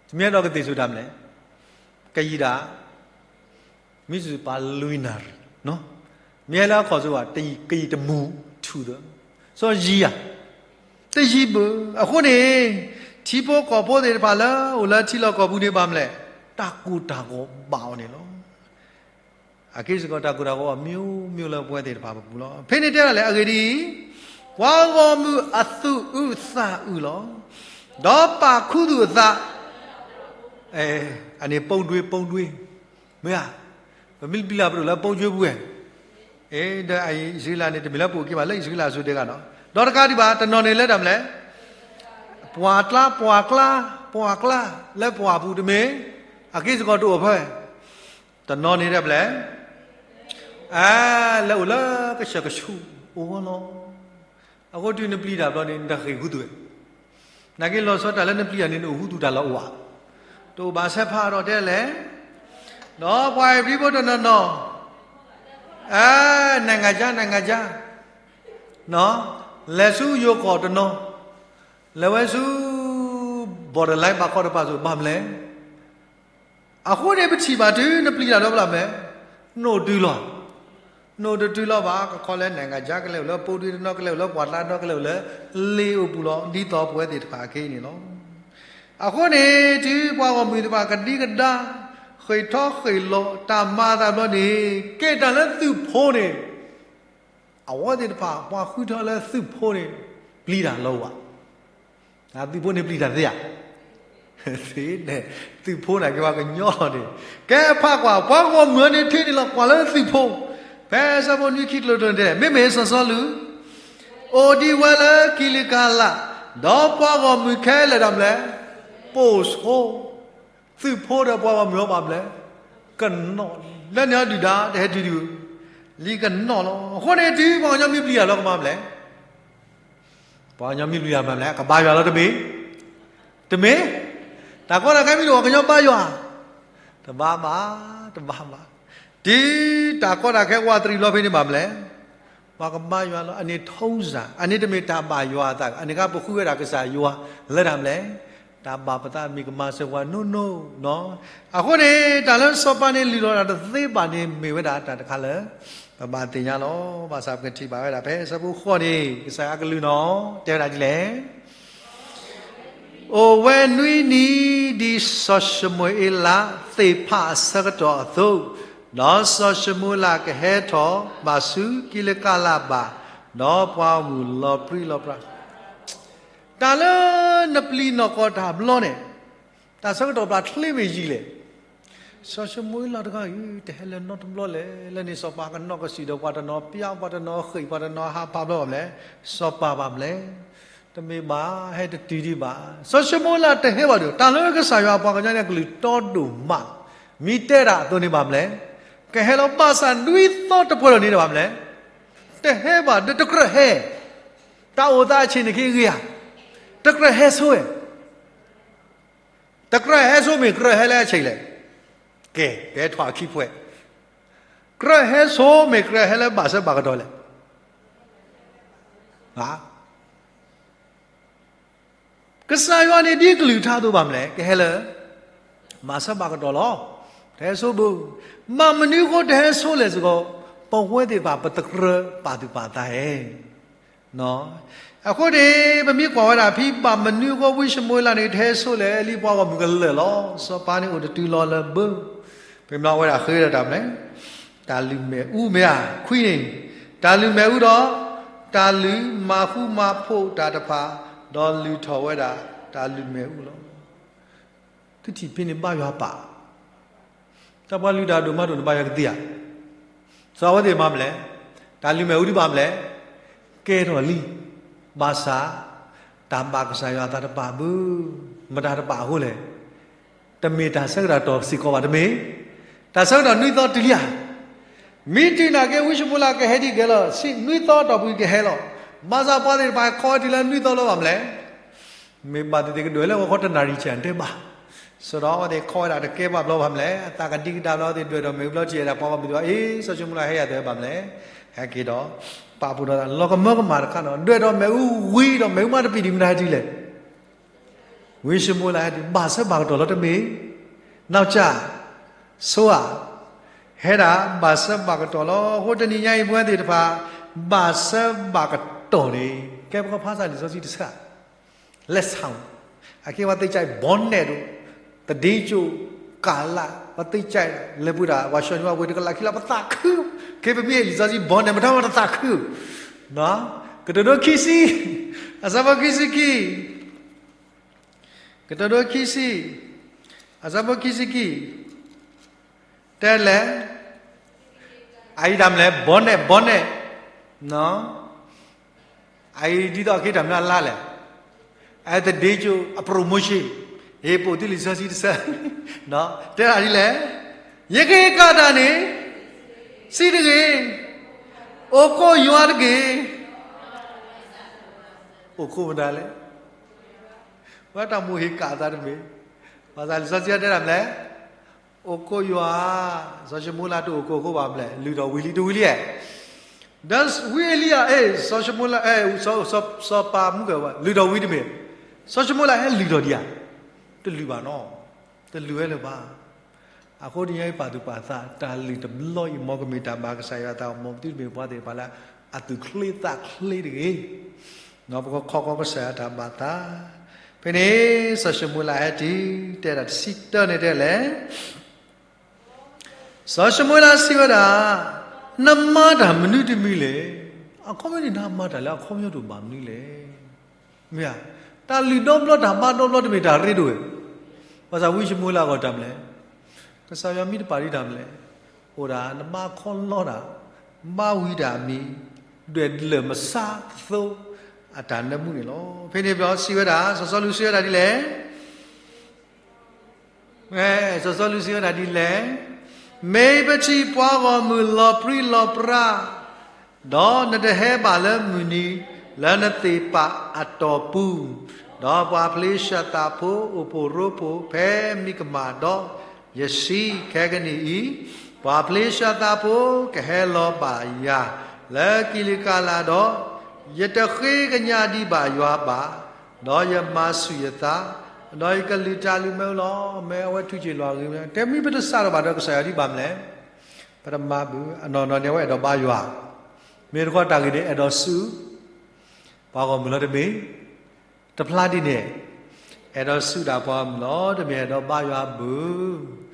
တမ့ၢ်အဲၣ်ဒိးကသ့ၣ်ဆူၣ်တၢ်မလဲၣ်, ကယံာ်ဒၣ် မ့ၢ်စ့ၢ်ပာ်လွံၢ်နၣ်ရံၣ်, မ့ၢ်ဟဲလၢအခီၣ်စိဝဲ ကယံာ်တမူထူၣ်သၢ, စီၤယံၤဧါ, တယံာ်ဘၣ်. အဃိန့ၣ် ထံဖိကီၢ်ဖိသ့ၣ်တဖၣ်လၢအိၣ်လၢထံလီၢ်ကီၢ်ပူၤန့ၣ်ဘၣ်မလဲၣ်, တၢ်ကိၢ်တၢ်ဂီၤဘၣ်အီၤန့ၣ်လီၤ. အက့ၢ်စ့ၢ်ကီးတၢ်ကိၢ်တၢ်ဂီၤအမျိုးမျိုးလၢပဝဲသ့ၣ်တဖၣ်ပပူၤလီၤ. ဖဲန့ၣ်တဲဒၣ်လဲၣ်, အဂ့ၢ်ဒ်အံၤ, ပှၤဂီၢ်မုၢ်အသူၣ်အုးသးအုးလီၤ. ဒီးပာ်ခူသူၣ်အသး, အန့ၣ် ပုံတွေး ပုံတွေး, မ့ၢ်ဧါ, ပမ့ၢ်ပျံၤလၢပဒိၣ်လၢ ပုံတွေး ပူၤဝဲ, ဒီးအံၤအံၣ်စရ့လးန့ၣ် တမ့ၢ်လၢပအိၣ်က့ၤဘၣ် လၢအံၣ်စရ့လးအစိၤဒဲးဂၤနီၤ, ဒီးတကးဒံးဘၣ် တနီၤန့ၣ်လၢတၢ်မလဲၣ် ပှၤကျါ ပှၤကျါ ပှၤကျါ လၢပှၤပူၤတမ့ၢ်, အက့ၢ်စ့ၢ်ကီးတအိၣ်ဖဲ, တနီၤန့ၣ်တၢ်မလဲၣ်, အ လၢအိၣ်လၢကစၢၢ်ကဆူးအိၣ်လီၤ. အဃိတုၤနပျံၤတၢ်ဘျီန့ၣ် နတၢ်ဃ့ၢ်ခူသူၣ်ဝဲ, နာ်က့လီၤဆီတၢ်လၢနပျံၤတၢ်န့ၣ် နအိၣ်ခူသူၣ်တၢ်လီၤအိၣ်ဧါ, တအိၣ်ဘၣ်ဆဲးဖးဒီးတဲလဲၣ်, ဒီးပှၤဧ့ၤဘြံၤဖိတနီၤနီၤ, အ နိုင်ငံခြား နိုင်ငံခြား, လဲၤဆူယိၤကီၢ်တနီၤ, လဲၤဝဲဆူ borderline ဘၣ်ခီတပၤစိၤ ဘၣ်မလဲၣ်. အဃိန့ၣ် ပထံၣ်ဘၣ်တုၤနပျံၤတၢ်ဒီးဘျီမလဲၣ်, နအိၣ်တုၤလီၤ, နအိၣ်တတုၤလီၤဘၣ်, ကခီလၢ နိုင်ငံခြား ကလဲၤအိၣ်လၢ ပုံတွေး တနီၤ ကလဲၤအိၣ်လၢပှၤကျါတနီၤ ကလဲၤအိၣ်လၢ လ့အိၣ်ပူၤလီၤ, ဒ်သိးပဝဲသ့ၣ်တဖၣ်အက့ၢ်န့ၣ်လီၤ. အဃိန့ၣ် တုၤပှၤဂီၢ်မုၢ်သ့ၣ်တဖၣ်ကဒံကဒါ ဃ့ၢ်ထီၣ်ဃ့ၢ်လီၤတၢ်မၤအသးဘျီန့ၣ် ကဲတၢ်လၢသုးဖိန့ၣ် အဝဲသ့ၣ်တဖၣ် ပှၤဃုထၢလၢသုးဖိန့ၣ် ပျံၤတၢ်လီၤဝဲ, သုးဖိန့ၣ်ပျံၤတၢ်သ့ဧါ, သ့န့ၣ်, သုးဖိန့ၣ်က့ၤပှၤကညီလီၤန့ၣ်, ကဲဖးကွၢ် ပှၤဂီၢ်မုၢ်န့ၣ်ထံၣ်န့ၣ်လီၤ ကွၢ်လၢသုးဖိ, ဖဲဆၢဖိနွံခံကျိၤတန့ၣ်တဲ မ့မ့ၢ်စီၤစီလူး အိၣ်ဒံးဝဲလၢကံလကၤလး, ဒီးပှၤဂီၢ်မုၢ်ခဲလၢာ်ဒၣ်မလဲၣ်, ပိာ်ဆိ, သုးဖိဒီးပှၤဂီၢ်မုၢ်အီၤဘၣ်မလဲၣ်, ကနီၤ, လၢန့ၣ်အဒုၣ်ဒါတဟဲတုၤဒံး, လံကနီၤလီၤ. အဃိန့ၣ်တုၤပှၤကညီမ့ၢ်ပျံၤတၢ်လီၤကမၤမလဲၣ်, ပှၤကညီမ့ၢ်ပျံၤတၢ်မၤမလဲၣ် ကဘါယွၤလီၤတမ့ၢ်, တမ့ၢ်, တၢ်ကီတၢ်ခဲမ့ၢ်တအိၣ် ပှၤကညီဘါယွၤ, တဘါဘၣ်, တဘါဘၣ်, တုၤတၢ်ကီတၢ်ခဲဝးတရံးဘျီဖဲန့ၣ်ဘၣ်မလဲၣ်, ပှၤကဘါယွၤလီၤ, အန့ၣ်ထုံးစံ, အန့ၣ်တမ့ၢ်တၢ်ဘါယွၤအသး, အန့ၣ်ကပဃုဝဲဒၣ်ကစၢ်ယွၤလၢတၢ်မလဲၣ်, တၢ်ဘၣ်ပသးမ့ၢ်ကမၤစၢၤပှၤနီၢ်နီၢ်နီၤ. အဃိန့ၣ် တၢ်လၢစီၤပၤန့ၣ်လုၢ်လီၤတၢ်တသ့ဘၣ်န့ၣ် မ့ၢ်ဝဲဒၣ်တၢ်တခါလၢ ပဘၣ်သ့ၣ်ညါလီၤ. ဘၣ်ဆၣ်ပကထံၣ်ဘၣ်ဝဲဒၣ်ဖဲဆၢဖိဃိးန့ၣ် ကစၢ်ယွၤအကလုၢ်နီၤ တဲဝဲဒၣ်ဒ်လဲၣ် အိၣ်ဝဲနွံနံၤ ဒ်စီၤၡမူၤအ့လးသ့ၣ်ဖးအဆၢကတီၢ်အသိး, ဒီးစီၤၡမူၤအ့လးကဟဲထီၣ်ဘၣ်ဆူကံလကၤလးဘၣ်, ဒီးပှၤဂီၢ်မုၢ်လီၤပြံလီၤပြါ. တၢ်လၢနပျံၤနီၢ်ကီၢ်တၢ်ဘျီန့ၣ်, တၢ်ဆၢကတီၢ်ပျၢ်ချ့မ့ၢ်ယံာ်လဲၣ်. စီၤၡမူၤအ့လးတဂၤအံၤ တဟဲလၢၤနီတဘျီလဲၣ်, လၢန့ၣ်စီၤပၤကနီၣ်ကစံၣ်ဒီးပှၤတနီၤ, ပျၢ်ပှၤတနီၤ, ဃ့ၢ်ပှၤတနီၤ, ဟးဖးဘျီဘၣ်မလဲၣ်, စီၤပၤဘၣ်မလဲၣ်, တမ့ၢ်ဘၣ်, ဟဲတတုၤဒံးဘၣ်. စီၤၡမူၤအ့လးတဟဲဘၣ်ဒီး တၢ်လၢကစၢ်ယွၤအပှၤကညီန့ၣ် အကလုၢ်တီဒိၣ်မး, မ့ၢ်တဲဒၣ်အသိးန့ၣ်ဘၣ်မလဲၣ်, ကဟဲလီၤဘၣ်ဆၣ်နွံသီတပှဲၤလီၤန့ၣ်ဘၣ်မလဲၣ်, တဟဲဘၣ်ဒီးတကြၢးဟဲ, တၢ်အိၣ်သးအဆ့ၣ်န့ၣ်က့ဂ့ၤဧါ, တကြၢးဟဲဆိဝဲ တကြၢးဟဲဆိမ့ၢ်ကြၢးဟဲလၢအဆ့ၣ်လဲၣ်. ကဲ, ကဲထီၣ်အခံဖှဲး, ကြၢးဟဲဆိမ့ၢ်ကြၢးဟဲလၢဘၣ်ဆၢဘၣ်ကတီၢ်လဲၣ်. ကစၢ်ယွၤန့ၣ်ဒ်ကလုၢ်ကထါအသိးဘၣ်မလဲၣ်, ကဟဲလၢ ဘၣ်ဆၢဘၣ်ကတီၢ်လီၤ. တဟဲဆိဘၣ်, ဘၣ်မနုၤအဃိတဟဲဆိလဲၣ်စ့ၢ်ကီး, ပဝဲသ့ၣ်တဖၣ်ပတကြၢးပာ်သူၣ်ပာ်သးဧါ အဃိန့ၣ် ပမ့ၢ်ကွၢ်ဝဲဒၣ်ဖဲ ဘၣ်မနုၤအဃိ ဝံၡမူၤအ့လးန့ၣ် တဟဲဆိလဲၣ်, လံပှၤဂီၢ်မုၢ်ကလၢာ်လီၤ. စီၤပၤန့ၣ်အိၣ်တတုၤလီၤလၢၤဘၣ်. ပမ့ၢ်ဝဲဒၣ်ဃ့ဒီးတၢ်မနုၤလဲၣ်, တၢ်လုၢ်မဲာ်အူမ့ၢ်ဧါ, ခွံန့ၣ်, တၢ်လုၢ်မဲာ်အူဒီး တၢ်လုၢ်မၤဃူမၤဖိးတၢ်တဖၣ်, ဒီးလုၢ်ထီၣ်ဝဲဒၣ်တၢ်လုၢ်မဲာ်အူလီၤ. သုထံၣ်ဖဲန့ၣ်ဘါယွၤပာ် တၢ်ပှၤလုၢ်တၢ်ဒိၣ်မးဒိၣ်န့ၣ်ဘါယွၤကသ့ဧါ. စီၤအဝဲသ့ၣ်မၤမလဲၣ်, တၢ်လုၢ်မဲာ်အူဒံးဘၣ်မလဲၣ်, ကဲထီၣ်လံ. ဘၣ်ဆၣ် တၢ်ဘၣ်ကစၢ်ယွၤအသးတပာ်ဘၣ်. မတၤတပာ်အဃိလဲၣ်, တမ့ၢ်တၢ်ဆၢကတီၢ်စ့ၢ်ကီးဘၣ်တမ့ၢ်, တၢ်ဆၢကတီၢ်နွံသီတုၤလံဧါ. မ့ၢ်တုၤနာ်က့ ဝံၡမူၤအ့လးကဟဲဒ်လဲၣ်လီၤ, ဆံးနွံသီတီၢ်ပူၤကဟဲလီၤ. ဘၣ်ဆၣ်ပှၤသ့ၣ်တဖၣ်ခီဝဲတုၤလၢနွံသီလီၤဘၣ်မလဲၣ် မ့ၢ်ဘၣ်သ့ၣ်သ့ၣ်ကဒွဲၣ်လၢဂီၤခီတနၣ်ရံၣ်ဆဲးတဲဘၣ်. စီၤဒီးအဝဲသ့ၣ်ခီဝဲဒၣ်တကဲဘၣ်ဘျီဘၣ်မလဲၣ်, အသးကဒံကဒါဘျီသ့ၣ်ဒွဲၣ်ထီၣ်မ့ၣ်အူဘျီထံၣ်ဝဲဒၣ်ပှၤဂီၢ်မုၢ်သ့ၣ်အံၤ, စီၤၡမူၤအ့လးဟဲယၤသ့ဘၣ်မလဲၣ်, ဟဲက့ၤဒီး ပာ်ဖှိၣ်ဒီးသးလီၤကမၢကမၣ်တခါနီၤ, ဒွဲၣ်ထီၣ်မ့ၣ်အူဝံၤဒီးမ့ၣ်အူမးတပံာ်ဒံးမတၤဟဲတုၤလဲၣ်. ဝံၡမူၤအ့လးဟဲတုၤ ဘၣ်ဆၢဘၣ်ကတီၢ်လီၤတမ့ၢ်, နီၢ်ကၠၢ်, ဆိဧါ, ဟဲဒၣ်ဘၣ်ဆၢဘၣ်ကတီၢ်လီၤ. အဃိတနံၤညါအံၤ ပဝဲသ့ၣ်တဖၣ် ဘၣ်ဆၢဘၣ်ကတီၢ်န့ၣ် ကဲပကဖးစၢ်လံာ်စီဆှံတဆၣ် လဲၤဆၣ်, အခဲပှၤသ့ၣ်ကၠဲး ဘီနဲၣ်ဒိၣ်, သဒ့ကၠိ, ကၣ်လး, ပှၤသ့ၣ်ကၠဲး လဲၤပူၤဒၣ် ပှၤဆှၢန့ၢ်ဝဲပှ့ၤတကလးခံလါ ပသးခု, ခဲပမ့ၢ်လံာ်စီဆှံ ဘီနဲၣ် မတၤမတသးခု, ကတိၤဒိခံဆံ, အဆၢဖိခံဆံခံ, ကတိၤဒိခံဆံ, အဆၢဖိခံဆံခံ, တဲလဲၣ်, အအံၤတၢ်မနုၤလဲၣ် ဘီနဲၣ် ဘီနဲၣ်, အအံၤဒ်သိးက့ၤတၢ်မနုၤအလါလဲၣ်, အသဒ့ကၠိ အ promotion, ဟ့ၣ်ပိာ်သုလံာ်စီဆှံတဆၢ, တဲဒၣ်ဒ်လဲၣ်, ယကဟ့ၣ်ကၣ်တၢ်န့ၣ် ဆံးတဂ့ၤ, အိၣ်ခိးယွၤတက့ၢ်, အိၣ်ခိးမတၤလဲၣ်, ပှၤတၢ်မိၣ်ဟ့ၣ်ကၣ်အသးတမ့ၢ်, ဘၣ်ဆၣ်လံာ်စီဆှံတဲဒၣ်မနုၤလဲၣ်, အိၣ်ခိးယွၤ, စီၤၡမူၤအ့လးတအိၣ်ခိးအဃိဘၣ်မနုၤလဲၣ်, လုၢ်ထီၣ်ဝံၤလံတဝံၤလံဧါ, ဒီးဝံအ့လံယၤ, စီၤၡမူၤအ့လး, စီၤပၤမူကဲၤဝဲ လုၢ်ထီၣ်ဝံၤတမ့ၢ်, စီၤၡမူၤအ့လးဟဲလုၢ်ထီၣ်ဒံးဧါ, တလုၢ်ဘၣ်နီၤ, တလုၢ်ဝဲလၢၤဘၣ်. အဃိတနံၤညါအံၤပာ်သူၣ်ပာ်သး တၢ်လုၢ်တဘျီအံၤ မ်ကမ့ၢ်တၢ်ဘၣ်ကစၢ်ယွၤအသး မ်သုတမ့ၢ်ပှၤသ့ၣ်တဖၣ်လၢအသူၣ်ချ့သးချ့တဂ့ၤ, ပကခီကီကစၢ်ယွၤတၢ်ဘၣ်သး, ဖဲန့ၣ် စီၤၡမူၤအ့လးဟဲတုၤ တဲဒၣ်တဆံတၢန့ၣ်တဲလဲၣ် စီၤၡမူၤအ့လးစံးဝဲဒၣ်, နမၤတၢ်မနုၤတမံၤလဲၣ်. အခီပညီန့ၣ် နမၤတၢ်လၢအခီပညီတအိၣ်ဘၣ်မနုၤလဲၣ်. မ့ၢ်ဧါ, တၢ်လုၢ်ဒီဘျီတၢ်ဘါဒီဘျီတမ့ၢ်တၢ်ရ့ဒိၣ်ဝဲ, ဘၣ်ဆၣ်ဝံၡမူၤအ့လးအဂီၢ်တၢ်မနုၤလဲၣ်, ကစၢ်ယွၤမ့ၢ်တပာ်ဒံးတၢ်မနုၤလဲၣ်, အိၣ်ဒၣ်နဘါခီလီတၢ်, ဘါဝံၤတၢ်အမံၤ, ဒွဲၣ်လၢာ်မဆါသသိ အတၢ်နၢမူန့ၣ်လီၤ. ဖဲန့ၣ်ဘျီစံးဝဲဒၣ်, စီၤစီလူးစံးဝဲဒၣ်ဒ်လဲၣ် စီၤစီလူးစံးဝဲဒၣ်ဒ်လဲၣ်, မ့ၢ်ပထံၣ်ပှၤဂီၢ်မုၢ်လီၤပြံလီၤပြါ, ဒီးနတဟဲဘၣ်လၢမုၢ်နံၤလၢနသ့ၣ်ပာ်အတီၢ်ပူၤ, ဒီးပှၤဖလ့ၡသးဖိအိၣ်ဖှိၣ်ရိဖှိၣ်ဖဲမံကမၣ်ဒီး, ယစံးခဲကနံၣ်အံၤ, ပှၤဖလ့ၡသးဖိကဟဲလီၤဘၣ်ယၤလၢကံးလကၤလးဒီး, ယတဃ့ကညးဒံးဘၣ်ယွၤဘၣ်, ဒီးယမၤဆူၣ်ယသး, ဒီးယကလုၢ်တၢ်လုၢ်မၢလီၤ. မ့ၢ်အဝဲထူၣ်ကၠ့ၣ်လွၤဂ့ၤ, တဲမ့ၢ်ပတစးထီၣ်ဘၣ်ဒီးကစၢ်ယွၤဒ်ဘၣ်မနုၤလဲၣ်, ပတမၤဘၣ်, အနီၢ်နီၢ်န့ၣ် အဝဲအဲၣ်ဒိးဘါယွၤ, မ့ၢ်တခီတၢ်ဂ့ၢ်န့ၣ် အဲၣ်ဒိးဆူၣ် ပှၤဂီၢ်မုၢ်လီၤတမ့ၢ်, တဖျါဒ်န့ၣ်, အဲၣ်ဒိးဆူၣ်ဒၣ်ပှၤဂီၢ်မုၢ်လီၤတမ့ၢ် အဲၣ်ဒိးဘါယွၤဘၣ်.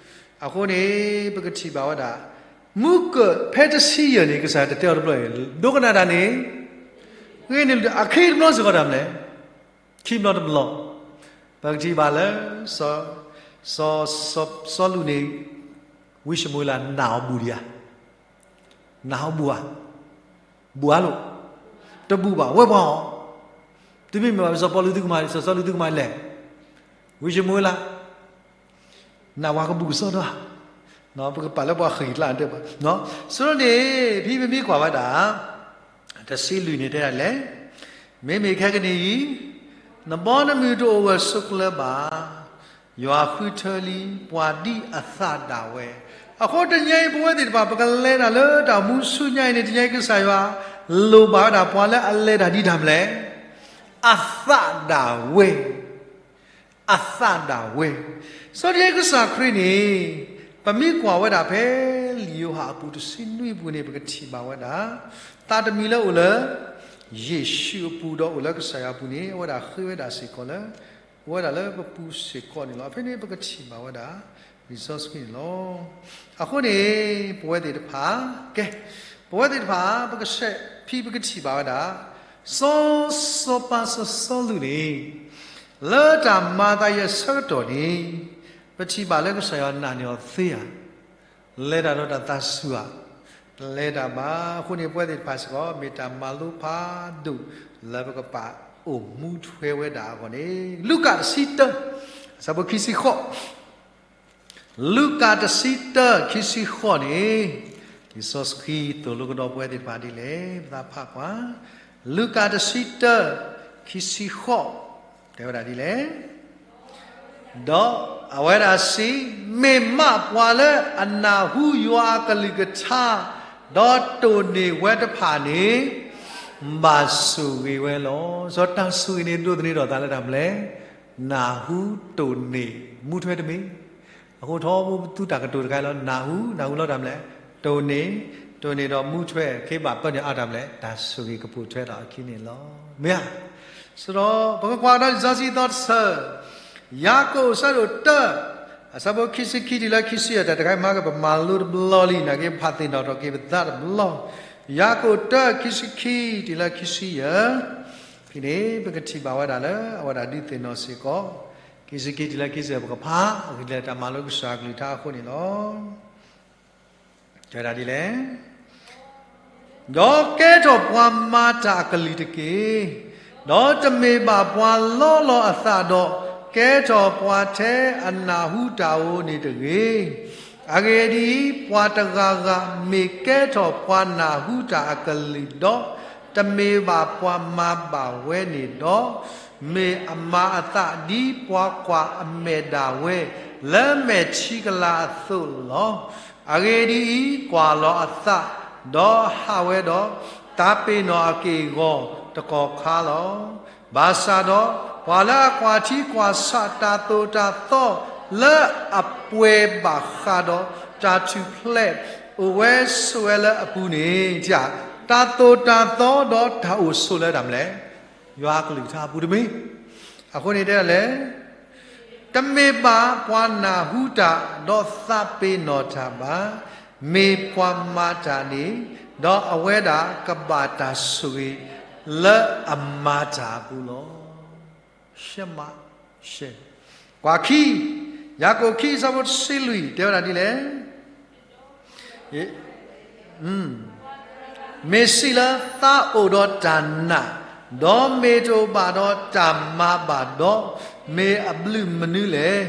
အဃိန့ၣ် ပကထံၣ်ဘၣ်ဝဲဒၣ်, မူကၢၢ်ဖဲတဆံယဲၢ်န့ၣ် ကစၢ်ယွၤတတဲအီၤတဘျီအံၤ, ဒိကနၣ်တၢ်န့ၣ်, ဂ့ၤန့ၣ်အခံတဘျီစ့ၢ်ကီးတၢ်မနုၤလဲၣ်, ခံဘျီတဘျီ, ပကထံၣ်ဘၣ်လၢ စီၤစီလူးန့ၣ်, ဝံၡမူၤအ့လးနာ်အီၤဘူၣ်ဒံးဧါ, နာ်အီၤဘူၣ်ဧါ, ဘူၣ်ဧါလိၤ, တဘူၣ်ဘၣ်, ဝဲပှၤအီၤ, သုမ့ၢ်မ့ၢ်ဘၣ် စီၤပီလူးသုကမၤ, စီၤစီလူးသုကမၤလဲၣ်, ဝံၡမူၤအ့လး နာ်ပှၤကဘူၣ်ကစီဒီဧါ, ပကပာ်လၢပှၤဃံၤကျါတဘၣ်, ဆိန့ၣ် ဖဲပမ့ၢ်ကွၢ်ဝဲဒၣ်, တဆံလွံၢ်န့ၣ်တဲဒ်လဲၣ်, မ့မ့ၢ်ခဲကနံၣ်အံၤ, နဘီနမုၢ်တအိၣ်ဂၢၢ်ဆိးကျၢၤဘၣ်, ယွၤဃုထၢလံပှၤဒ်အသးဒၣ်ဝဲ, အဃိတနံၤအံၤ ပဝဲသ့ၣ်တဖၣ် ပကလဲၤတၢ်လၢတၢ်မူဆူညါအံၤန့ၣ် တနံၤအံၤကစၢ်ယွၤ လိၣ်ဘၣ်ဝဲဒၣ်ပှၤလၢအလဲၤတၢ်ဒ်တၢ်မနုၤလဲၣ်, အသးဒၣ်ဝဲ အသးဒၣ်ဝဲ, စီၤဒ်ကစၢ်ခရံာ်န့ၣ်, ပမ့ၢ်ကွၢ်ဝဲဒၣ်ဖဲလံာ်ယိၤဟၣ်အပူၤတဆံနွံအပူၤန့ၣ် ပကထံၣ်ဘၣ်ဝဲဒၣ်, သးတမံၤလၢအိၣ်လၢ ယ့ၣ်ၡူးအပူၤဒီးအိၣ်လၢကစၢ်ယွၤအပူၤန့ၣ် အဝဲဒၣ်ဃ့ဝဲဒၣ်စ့ၢ်ကီးလၢ, အိၣ်ဝဲဒၣ်လၢပပူၤစ့ၢ်ကီးန့ၣ်လီၤ. ဖဲန့ၣ်ပကထံၣ်ဘၣ်ဝဲဒၣ် လံာ်စီဆှံန့ၣ်လီၤ. အဃိန့ၣ် ပဝဲသ့ၣ်တဖၣ်, ကဲ, ပဝဲသ့ၣ်တဖၣ် ပကဆဲး ဖဲပကထံၣ်ဘၣ်ဝဲဒၣ်, စီၤစီၤပၤစီၤစီလူးန့ၣ်, လၢတၢ်မၤအသးအံၤအဆၢကတီၢ်န့ၣ်, ပထံၣ်ဘၣ်လၢကစၢ်ယွၤနာ်န့ၢ်အီၤသ့ဧါ, လဲၤတၢ်ဒီးတၢ်သးစူၤဧါ, တလဲၤတၢ်ဘၣ်. အဃိန့ၣ် ပဝဲသ့ၣ်တဖၣ်စ့ၢ်ကီး မ့ၢ်တၢ်မၤလိဖးဒိၣ်လၢပကပာ်အိၣ်မူထွဲဝဲဒၣ်အဂီၢ်န့ၣ်, လူၤကၣ်တဆံတၢ, အဆၢဖိခံဆံဃိး လူၤကၣ်တဆံတၢ ခံဆံဃိးန့ၣ်, လံာ်စီဆှံသိၣ်လိကဒီးပဝဲသ့ၣ်တဖၣ်ဒ်လဲၣ်. ပသးဖးကွၢ်, လူၤကၣ်တဆံတၢ ခံဆံဃိး, တဲဝဲဒၣ်ဒ်လဲၣ်. ဒီးအဝဲဒၣ်စံး, မ့ၢ်မးပှၤလၢအနၢ်ဟူယွၤအကလုၢ်ကထါ, ဒီးတိၢ်န့ၢ်ဝဲတဖၣ်န့ၣ်, ဘၣ်ဆိၣ်ဂ့ၤဝဲလီၤ. စီၤတၢ်ဆိၣ်ဂ့ၤန့ၣ် ဒိးသန့ၤထီၣ်သးလၢတၢ်မနုၤလဲၣ်. နၢ်ဟူတိၢ်န့ၢ်မူထွဲတမ့ၢ်. အဃိထီဘိပသူတၢ်ကတိၤတခါအံၤလီၤ. နၢ်ဟူ, နၢ်ဟူလီၤတၢ်မနုၤလဲၣ်, တိၢ်န့ၢ်, တိၢ်န့ၢ်ဒီးမူထွဲ, ခ့ဘၣ်ပၢနုာ်အါတၢ်မနုၤလဲၣ်, တၢ်ဆိၣ်ဂ့ၤကပိာ်ထွဲထီၣ်အခံန့ၣ်လီၤ. မ့ၢ်ဧါ. စရီ ပကကွၢ်ဒီးလံာ်စီဆှံသီတဆၢ, ယၤကိာ်အဆၢဒိၣ်တၢ, အဆၢဖိခံဆံခံတုၤလၢခံဆံယဲၢ်, တၢ်တခါအံၤမၤက့ၤပမၤလိတဘျီလံ, နာ်က့ပဖးသ့ၣ်နီၣ်ထီၣ်က့ၤပသးတဘျီ. ယၤကိာ်တၢ ခံဆံခံတုၤလၢခံဆံယဲၢ်, ဖဲန့ၣ် ပကထံၣ်ဘၣ်ဝဲဒၣ်လၢ အဝဲဒၣ်ဒုးသ့ၣ်နီၣ်စ့ၢ်ကီး, ခံဆံခံတုၤလၢခံဆံယဲၢ် ပကဖး, အဂ့ၢ်ဒ်လဲၣ် တၢ်မၤလိကစၢ်အကလုၢ်ကထါအဃိန့ၣ်လီၤ. တဲဝဲဒၣ်ဒ်လဲၣ်. ဒီးကဲထီၣ်ပှၤမၤတၢ်အကလုၢ်တက့ၢ်. ဒီးတမ့ၢ်ဘၣ်ပှၤလီလီၤအသးဒီး, ကဲထီၣ်ပှၤထဲအနၢ်ဟူတၢ်ဧိၤန့ၣ်တဂ့ၤ. အဂ့ၢ်ဒ်အံၤ, ပှၤတဂၤဂၤမ့ၢ်ကဲထီၣ်ပှၤနၢ်ဟူတၢ်အကလုၢ်ဒီး, တမ့ၢ်ဘၣ်ပှၤမၤဘၣ်ဝဲန့ၣ်ဒီး, မ့ၢ်အမၤအသးဒ်ပှၤကွၢ်အမဲာ်ဒၣ်ဝဲ လၢမဲာ်ထံကလၤအသိးလီၤ. အဂ့ၢ်ဒ်အံၤ, ကွၢ်လီၤအသး, ဒီးဟးဝဲဒီး, တၢ်ပ့ၤနီၣ်အက့ၢ်အဂီၤတကီၢ်ခါလီၤ. ဘၣ်ဆၣ်ဒီး, ပှၤလၢအကွၢ်ထံကွၢ်ဆးတၢ်သိၣ်တၢ်သီလၢအပှဲၤဘၣ်ဃးဒီး တၢ်ထူၣ်ဖျဲးအိၣ်ဝဲဆိးဝဲလၢအပူၤန့ၣ်, တၢ်သိၣ်တၢ်သီဒီးတၢ်အိၣ်ဆိးလၢတၢ်မနုၤလဲၣ်, ယွၤအကလုၢ်ကထါအပူၤတမ့ၢ်. အဃိန့ၣ်တဲဒ်လဲၣ်, တမ့ၢ်ဘၣ်ပှၤနၢ်ဟူတၢ် ဒီးသးပ့ၤနီၣ်တၢ်ဘၣ်, မ့ၢ်ပှၤမၤတၢ်န့ၣ်, ဒီးအဝဲဒၣ်ကဘၣ်တၢ်ဆိၣ်ဂ့ၤလၢအမၤတၢ်အပူၤလီၤ. ရှဲမး, ရှဲ, ကွၢ်ခံ, ယၤကိာ်ခံ အဆၢဖိတဆံလွံၢ် တဲဝဲဒၣ်ဒ်လဲၣ်. မ့ၢ်စံးလၢသးအိၣ်ဒီးတၢ်နာ်, ဒီးမ့ၢ်တအိၣ်ဘၣ်ဒီးတၢ်မၤဘၣ်ဒီး, မ့ၢ်အဘျုးမနုၤလဲၣ်.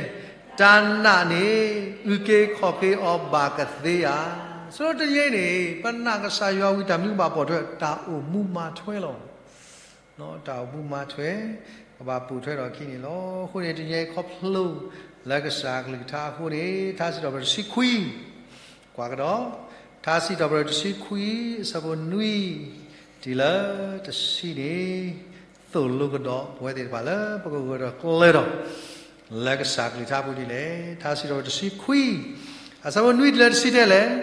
တၢ်နာ်န့ၣ် အုၣ်က့ၤခီၣ်က့ၤအီၤဘၣ်ကသ့ဧါ. ဆိတယဲအံၤန့ၣ် ပနာ်ကစၢ်ယွၤဝံၤ တၢ်မနုၤကဘၣ်ပိာ်ထွဲ, တၢ်အိၣ်မူမၤထွဲလီၤ. တၢ်အိၣ်မူမၤထွဲ ကဘၣ်ပိာ်ထွဲထီၣ်အခံန့ၣ်လီၤ. အဃိန့ၣ် တနံၤအံၤခီဖျိလၢကစၢ်အကလုၢ်ကထါအဃိန့ၣ် ထါစံးထီၣ်ပတြၢၤတဆံခွံ, ကွၢ်ကဒီး, ထါစံးထီၣ်ပတြၢၤတဆံခွံ အဆၢဖိနွံ တုၤလၢတဆံန့ၣ် သိၣ်လိကဒီးပဝဲသ့ၣ်တဖၣ်လၢပကဂၢၢ်ဒီးကျၢၤဒီး လၢကစၢ်အကလုၢ်ကထါအပူၤဒ်လဲၣ်. ထါစံးထီၣ်ပတြၢၤတဆံခွံ အဆၢဖိနွံတုၤလၢတဆံတဲလဲၣ်.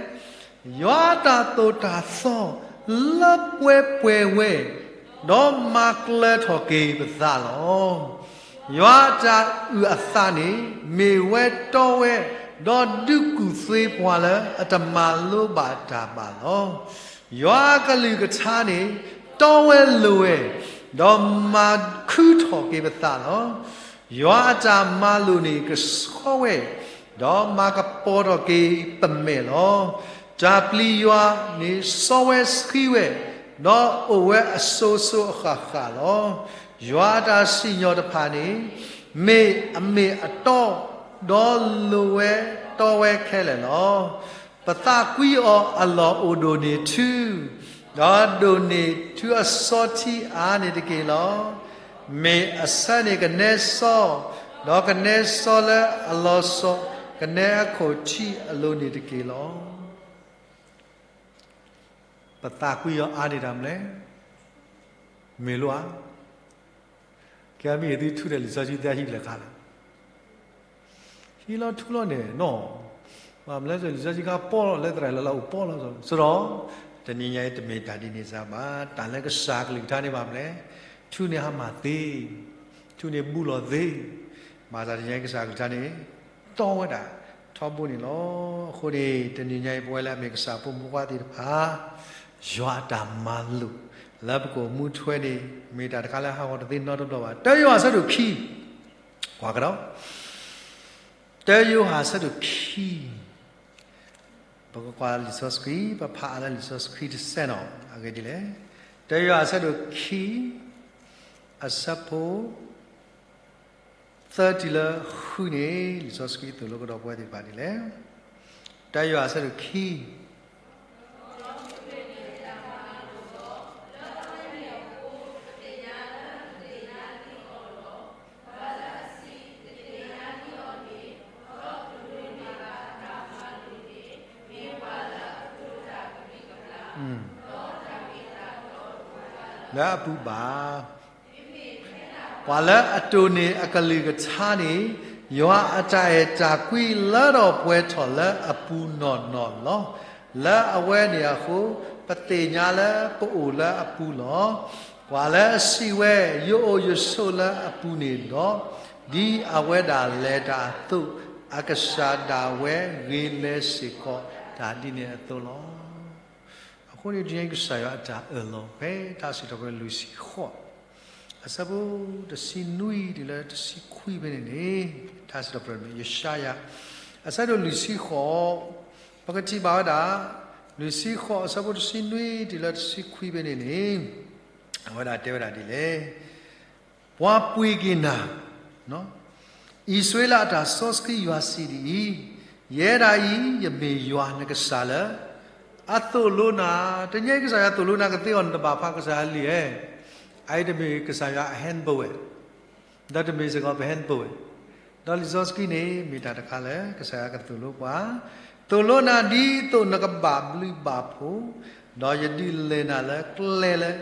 ယွၤအတၢ်သိၣ်တၢ်သီ လၢပှဲၤပှဲၤဝဲ, ဒီးမၤကျၢၤထီၣ်က့ၤပသးလီၤ. ယွၤအတၢ်အုၣ်အသးန့ၣ် မ့ၢ်ဝဲတီဝဲ, ဒီးဒုးကူၣ်သ့ပှၤလၢအတမၤလိဘၣ်တၢ်ဘၣ်လီၤ. ယွၤအကလုၢ်ကထါန့ၣ် တီဝဲလိၤဝဲ, ဒီးမၤခုထီၣ်က့ၤပသးလီၤ. ယွၤအတၢ်မၤလိာ်န့ၣ်ကဆှီဝဲ, ဒီးမၤကပီၤထီၣ်က့ၤပမဲာ်လီၤ. တၢ်ပျံၤယွၤန့ၣ်စီဝဲဆှံဝဲ, ဒီးအိၣ်ဝဲအစိၤစိၤအဃၣ်ဃၣ်လီၤ. ယွၤအတၢ်စံၣ်ညီၣ်တဖၣ်န့ၣ် မ့ၢ်အမ့ၢ်အတီ, ဒီးလိၤဝဲတီဝဲခဲလၢာ်လီၤ. ပသးကွံအီၤအလီၢ်အိၣ်ဒိၣ်န့ၢ်ထူ, ဒီးဒိၣ်န့ၢ်ထူအစီထံအါန့ၣ်တက့ၢ်လီၤ. မ့ၢ်အဆၢန့ၢ်ကနဲစီ, ဒီးကနဲစီလၢအလီၤစိၤ, ကနဲအခိၣ်ထံးအလိၤန့ၣ်တက့ၢ်လီၤ. ပသးကွံအီၤအါန့ၢ်တၢ်မနုၤလဲၣ်, မ့ၢ်လိဧါ. ကဲမ့ၢ်သုထူဒီးလံာ်စီဆှံသ့ဟံၣ်လၢခါလဲၣ်. ဟံးလီၤထူလီၤန့ၣ်နီၤ, ဘၣ်မနုၤလဲၣ် လံာ်စီဆှံခါပီလီၤ လၢသရၣ်လၢလၢအိၣ်ပီလီၤ. စရီ, တနံၤညါအံၤတမ့ၢ်တၢ်ဒ်န့ၣ်စ့ၢ်ဘၣ်. တၢ်လၢကစၢ်ကလုၢ်ကထါန့ၣ်ဘၣ်မနုၤလဲၣ်, ထူန့ၣ်ဟါမၢ်သ့, ထူန့ၣ်ဘူးလီၤသ့, ဘၣ်ဆၣ်တနံၤညါအံၤကစၢ်ကလုၢ်ကထါန့ၣ် တီဝဲဒၣ်ထီဘိန့ၣ်လီၤ. အဃိန့ၣ် တနံၤညါအံၤပဝဲလၢအမ့ၢ်ကစၢ်ဖိမုၣ်ဖိခွါသ့ၣ်တဖၣ် ယွၤအတၢ်မၤလိာ် လၢပကအိၣ်မူထွဲန့ၣ် မ့ၢ်တၢ်တခါလၢဟးဂီၤတသ့နီတဘျီဘၣ်. တၢယိၤဟၣ်အဆၢဒိၣ်ခံ, ကွၢ်ကဒီး, တၢယိၤဟၣ်အဆၢဒိၣ်ခံ, ပကကွၢ်လံာ်စီဆှံ ပဖးအါလၢလံာ်စီဆှံတစဲးနီၤ, အဂ့ၢ်ဒ်လဲၣ်. တၢယိၤဟၣ်အဆၢဒိၣ်ခံ, အဆၢဖိ သၢတုၤလၢဃုန့ၣ် လံာ်စီဆှံသိၣ်လိကဒီးပဝဲသ့ၣ်တဖၣ်ဒ်လဲၣ်. တၢယိၤဟၣ်အဆၢဒိၣ်ခံ လၢအပူၤဘၣ်. ပှၤလၢအတိၢ်န့ၢ်အကလုၢ်ကထါန့ၣ်, ယွၤအတၢ်အဲၣ်တၢ်ကွံလၢထီၣ်ပှဲၤထီၣ်လၢအပူၤနီၢ်နီၢ်လီၤ. လၢအဝဲန့ၣ်အဃိ, ပသ့ၣ်ညါလၢပအိၣ်လၢအပူၤလီၤ. ပှၤလၢအစံးဝဲ, ယအိၣ်ယဆိးလၢအပူၤန့ၣ်ဒီး, ဒ်အဝဲဒၣ်လဲၤတၢ်အသိး, အကစၢ်ဒၣ်ဝဲဂ့ၤလၢစ့ၢ်ကီးတၢ်ဒ်န့ၣ်အသိးလီၤ. အဃိန့ၣ် တနံၤအံၤကစၢ်ယွၤအတၢ်အၢၣ်လီၤ ဖဲထါစံးထီၣ်ပတြၢၤလွံၢ်ဆံဃိး အဆၢဖိတဆံနွံတုၤလၢတဆံခွံဖဲန့ၣ်န့ၣ်, ထါစံးထီၣ်ပတြၢၤ ယၡါယၤ အဆၢဒိၣ်လွံၢ်ဆံဃိး, ပကထံၣ်ဘၣ်ဝဲဒၣ် လွံၢ်ဆံဃိး အဆၢဖိတဆံနွံတုၤလၢတဆံခွံဖဲန့ၣ်န့ၣ်, အဝဲဒၣ်တဲဝဲဒၣ်ဒ်လဲၣ်. ပှၤပှ့ၤက့ၤနၤ, အံၣ်စရ့လးအတၢ်စီဆှံယွၤစံးဒ်အံၤ, ယဲဒၣ်အံၤ ယမ့ၢ်ယွၤနကစၢ်လၢ အသိၣ်လိနၤ, တနံၤအံၤကစၢ်ယွၤသိၣ်လိနၤကသ့အီၤ နတဘၣ်ဖးကစၢ်ယွၤလံဧါ, အအံၤတမ့ၢ်ကစၢ်ယွၤအ handbook ဝဲ, ဒီးတမ့ၢ်စ့ၢ်ကီးပ handbook ဝဲ, ဒီးလံာ်စီဆှံန့ၣ် မ့ၢ်တၢ်တခါလၢ ကစၢ်ယွၤကသိၣ်လိပှၤ, သိၣ်လိနၤဒ်သိးနကဘၣ်ဘျုးဘၣ်ဖှိၣ်, ဒီးယဒုးလဲၤနၤလၢကျဲလၢ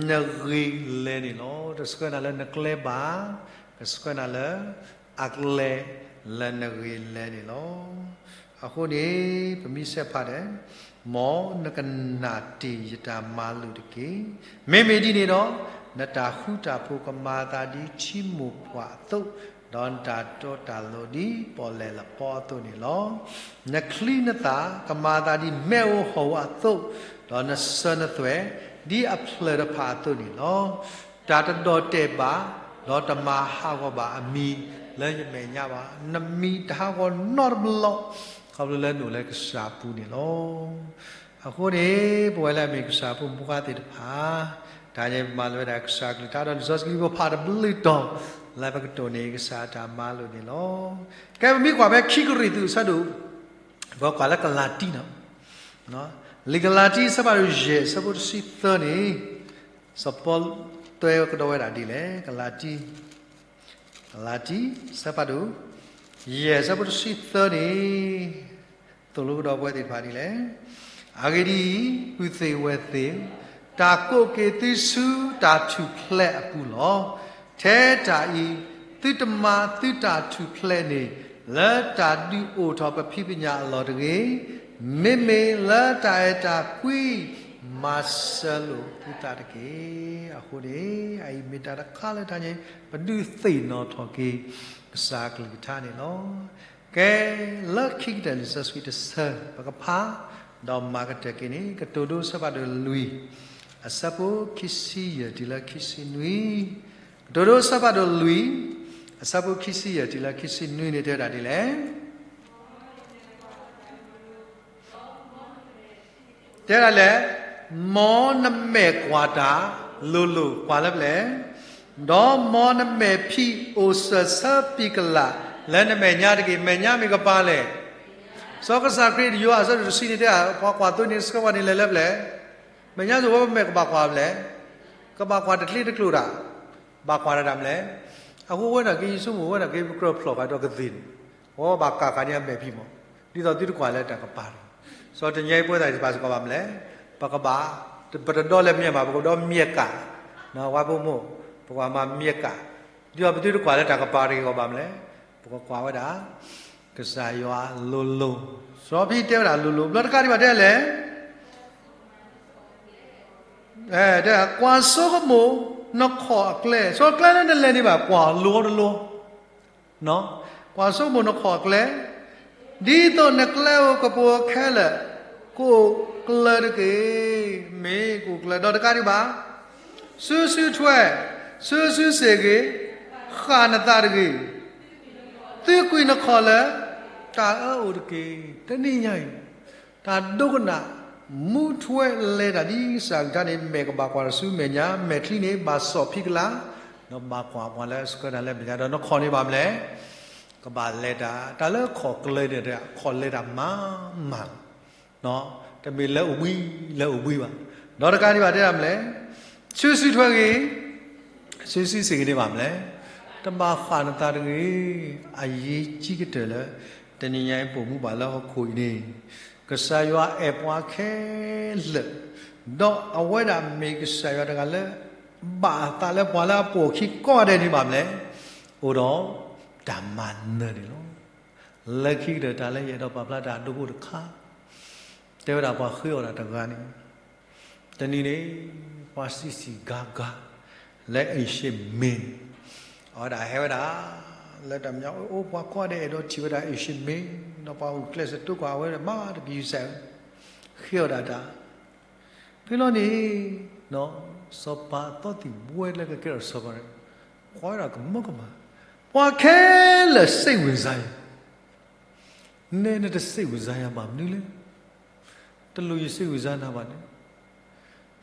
နဂ့ၤလဲၤန့ၣ်လီၤ. တဆှၢနၤလၢနကျဲဘၣ်, ကဆှၢနၤလၢ အကျဲလၢနဂ့ၤလဲၤန့ၣ်လီၤ. အဃိန့ၣ် ပမ့ၢ်ဆဲးဖးဒီး, မ်နကနာ်တ့ၢ်ယတၢ်မၤလိာ်တက့ၢ်. မ့မ့ၢ်ဒ်န့ၣ်ဒီး, နတၢ်ဃူတၢ်ဖိးကမၤအသးဒ်ထံမိၢ်ပှၢ်အသိး, ဒီးနတၢ်တီတၢ်လိၤဒ်ပီၣ်လဲၣ်လပီအသိးန့ၣ်လီၤ. နချံနသၣ်ကမၤအသးဒ်မ့ၣ်အူဟီၣ်အသိး, ဒီးနစၢၤနသွဲၣ်ဒ်အဖျၢၣ်တဖၣ်အသိးန့ၣ်လီၤ. တၢ်တဒီၣ်တဲာ်ဘၣ်, ဒီးတမၤဟးဂီၤဘၣ်အမံၤလၢယမဲာ်ညါဘၣ်. နမံၤတဟးဂီၤနီတဘျီ, ခီဖျိလၢနအိၣ်လၢကစၢ်အပူၤန့ၣ်လီၤ. အဃိန့ၣ် ပဝဲလၢအမ့ၢ်ကစၢ်အဖိမုၣ်ဖိခွါသ့ၣ်တဖၣ်, တၢ်န့ၣ်ပမၤလိဝဲဒၣ်ကစၢ်အကလုၢ်ကထါ ဒီးလံာ်စီဆှံပဖးတဘျုးတီၤ, လၢပကတိၢ်န့ၢ်ကစၢ်အတၢ်မၤလိာ်န့ၣ်လီၤ. ကဲပမ့ၢ်ကွၢ်ဖဲခံကရံၣ်သူးအဆၢဒိၣ်, ပကွၢ်လၢကလၤတံနီၤ လံာ်ကလၤတံအဆၢဖးဒိၣ်ယဲၢ်အဆၢဖိတဆံသၢန့ၣ်, စီၤပီလူးတဲကဒီးဝဲဒၣ်ဒ်လဲၣ်, ကလၤတံ, ကလၤတံ, အဆၢဖးဒိၣ်, ယဲၢ်အဆၢဖိတဆံသၢန့ၣ်, သိၣ်လိကဒီးပဝဲသ့ၣ်တဖၣ်ဒ်လဲၣ်. အဂ့ၢ်ဒ်အံၤ, ပုၢ်သ့ၣ်ဝဲၢ်သ့ၣ်, တၢ်ကိးက့ၤသုဆူတၢ်ထူၣ်ဖျဲးအပူၤလီၤ. ထဲတၢ်အံၤ, သုတမၤသုတၢ်ထူၣ်ဖျဲးန့ၣ်, လၢတၢ်ဒုးအိၣ်ထီၣ်ပဖံးပညၣ်အလီၢ်တဂ့ၤ, မ့မ့ၢ်လၢတၢ်အဲၣ်တၢ်ကွံ မၤစၢၤလိာ်သုသးတက့ၢ်. အဃိန့ၣ်, အအံၤမ့ၢ်တၢ်တခါလၢတၢ်န့ၣ် ပဒုးသ့ၣ်နီၣ်ထီၣ်က့ၤ ကစၢ်အကလုၢ်ကထါန့ၣ်လီၤ. ကဲ, လၢခံကတၢၢ်လံာ်စီဆှံတဆၢ ပကဖး, ဒီးမၤကတၢၢ်က့ၤန့ၣ် ကတိၤဒိအဆၢဖးဒိၣ်လွံၢ်, အဆၢဖိခံဆံယဲၢ်တုၤလၢခံဆံနွံ, ကတိၤဒိအဆၢဖးဒိၣ်လွံၢ်, အဆၢဖိခံဆံယဲၢ်တုၤလၢခံဆံနွံန့ၣ်တဲဝဲဒၣ်ဒ်လဲၣ်. တဲဒၣ်လဲၣ်, မ်နမဲာ်ကွၢ်တၢ်လိၤလိၤကွၢ်လၢပျဲၢ်, ဒီးမ်နမဲာ်ဖံးအိၣ်စၢၤဆၢပံၤကလးလၢနမဲာ်ညါတက့ၢ်. မဲာ်ညါမ့ၢ်ကပၤလဲၣ်. စီၤကစၢ်ခရံာ်တယိၤဟၣ်အဆၢဒိၣ်တဆံန့ၣ်တဲ, ပှၤကွၢ်သိန့ၣ်ဆှၢပှၤန့ၣ်လဲၤလၢပျဲၢ်, မဲာ်ညါစ့ၢ်ဝဲပမဲာ်ကဘၣ်ကွၢ်ပျဲၢ်, ကဘၣ်ကွၢ်တကျ့တကျိာ်တၢ်, ဘၣ်ကွၢ်တၢ်တၢ်မလဲၣ်. အဃိဝဲဒၣ်က့ၤယဆိကမိၣ်ဝဲဒၣ်က့ၤပကြၢးဖျိးဃာ်ဒီးကသ့ၣ်န့ၣ်, ဝဲဘၣ်ကးဃာ်န့ၢ်အမဲာ်ဖံးမး, ဒ်သိးသုတကွၢ်လၢတၢ်ကပၤတဂ့ၤ. စီၤတညဲအံၤပဝဲသ့ၣ်တဖၣ်စ့ၢ်ကီးဘၣ်မလဲၣ်, ပကဘၣ်, ပတဒီလၢမဲာ်ဘၣ်, ပကဒီမဲာ်ကး, ဝါဖိမိၢ်, ပကဘၣ်မၤမဲာ်ကး, ဒ်သိးပသုတကွၢ်လၢတၢ်ကပၤတဂ့ၤအဂီၢ်ဘၣ်မလဲၣ်, ပကကွၢ်ဝဲဒၣ် ကစၢ်ယွၤလိၤလိၤ. စီၤပီတဲဝဲဒၣ်လိၤလိၤ, ဘျီတကးဒံးဘၣ်တဲလဲၣ် ကွၢ်ဆိကမိၣ်နခီၣ်အကျဲ, ဆိကျဲလၢနလဲၤန့ၣ်ဘၣ် ကွၢ်လိၤတလိၤ, ကွၢ်ဆိကမိၣ်နခီၣ်အကျဲ, ဒ်သိးနကျဲဧိၤကပိာ်အခဲလၢာ်, ကအိၣ်ကျၢၤတက့ၢ်. မ့ၢ်ကအိၣ်ကျၢၤ, ဒီးတကးဒံးဘၣ်, စုစုထွဲ, စုစုဆ့ၣ်ဂ့ၤ, ဃၣ်နသးတဂ့ၤ, သုကွံာ်နခီၣ်လၢ တၢ်အၢအိၣ်တက့ၢ်. တနံၤညါအံၤ တၢ်ဒိကနၣ် မူထွဲလဲၤတၢ်ဒ်ကစၢ်ကလုၢ်ကထါန့ၣ် မဲာ်ကဘၣ်ကွၢ်တၢ်ဆူမဲာ်ညါ, မဲာ်ချံန့ၣ် ဘၣ်စီၣ်ဖံးကလၤ, ဒီးဘၣ်ကွၢ်ပှၤလၢအဆှၢတၢ်လၢမဲာ်ညါ, ဒီးနခီၣ်န့ၣ်ဘၣ်မလဲၣ်, ကဘၣ်လဲၤတၢ်, တၢ်လၢခီၣ်ကျၢၤန့ၣ် ခီၣ်လဲၤတၢ်မၤမၤလီၤ. တမ့ၢ်လၢအိၣ်ဘှံးလၢအိၣ်ဘှံးဘၣ်. ဒီးတကးဒံးဘၣ်တဲဒၣ်မလဲၣ်, စုစုထွဲဂ့ၤ, စုစုဆ့ၣ်ဂ့ၤန့ၣ်ဘၣ်မလဲၣ်, တဘၣ်ဃၣ်နသးတဂ့ၤ. အရေးကြီးကတၢၢ်လၢ တနံၤညါအံၤပိာ်မူဘၣ်လၢဟီၣ်ခိၣ်အံၤန့ၣ်, ကစၢ်ယွၤအဲၣ်ပှၤခဲလၢာ်, ဒီးအဝဲဒၣ်မ့ၢ်ကစၢ်ယွၤတဂၤလၢ ဘၣ်အသးလၢပှၤလၢအပိာ်အခံကိးဂၤဒဲးန့ၣ်ဘၣ်မနုၤလဲၣ်, အိၣ်ဒီးတၢ်မၤနၢၤန့ၣ်လီၤ. လၢခံကတၢၢ် တၢ်လၢယအဲၣ်ဒိးပာ်ဖျါတၢ်အဒိဖိတခါ, တဲဝဲဒၣ်ပှၤဃ့အီၣ်တၢ်တဂၤန့ၣ်, တနံၤန့ၣ် ပှၤစံးစံးဂၤဂၤ လၢ Asian မ့ၢ်န့ၣ်, အဝဲဒၣ်ဟဲဝဲဒၣ် လၢတၢ်မဲာ်ညါ အိၣ်ပှၤကိးဂၤဒဲးအဲၣ်ဒိးထံၣ်ဝဲဒၣ် Asian မ့ၢ်, ဒီးပှၤဂုာ်ကျဲးစၢးတိကွၢ်ဝဲဒၣ်မၤတကယူၤစဲး ဃ့အီၣ်ဒၣ်တၢ် ဖဲလီၤန့ၣ် စီၤပၤအသီသံၣ်ဘှဲလၢကကဲထီၣ်စီၤပၤန့ၣ် ကွၢ်ဝဲဒၣ်ကမၢကမၣ်, ပှၤခဲလၢာ် စိတ်ဝင်စားယၤ, နဲနတစိတ်ဝင်စားယၤဘၣ်မနုၤလဲၣ်, တလိၣ်ယစိတ်ဝင်စားနၤဘၣ်န့ၣ်,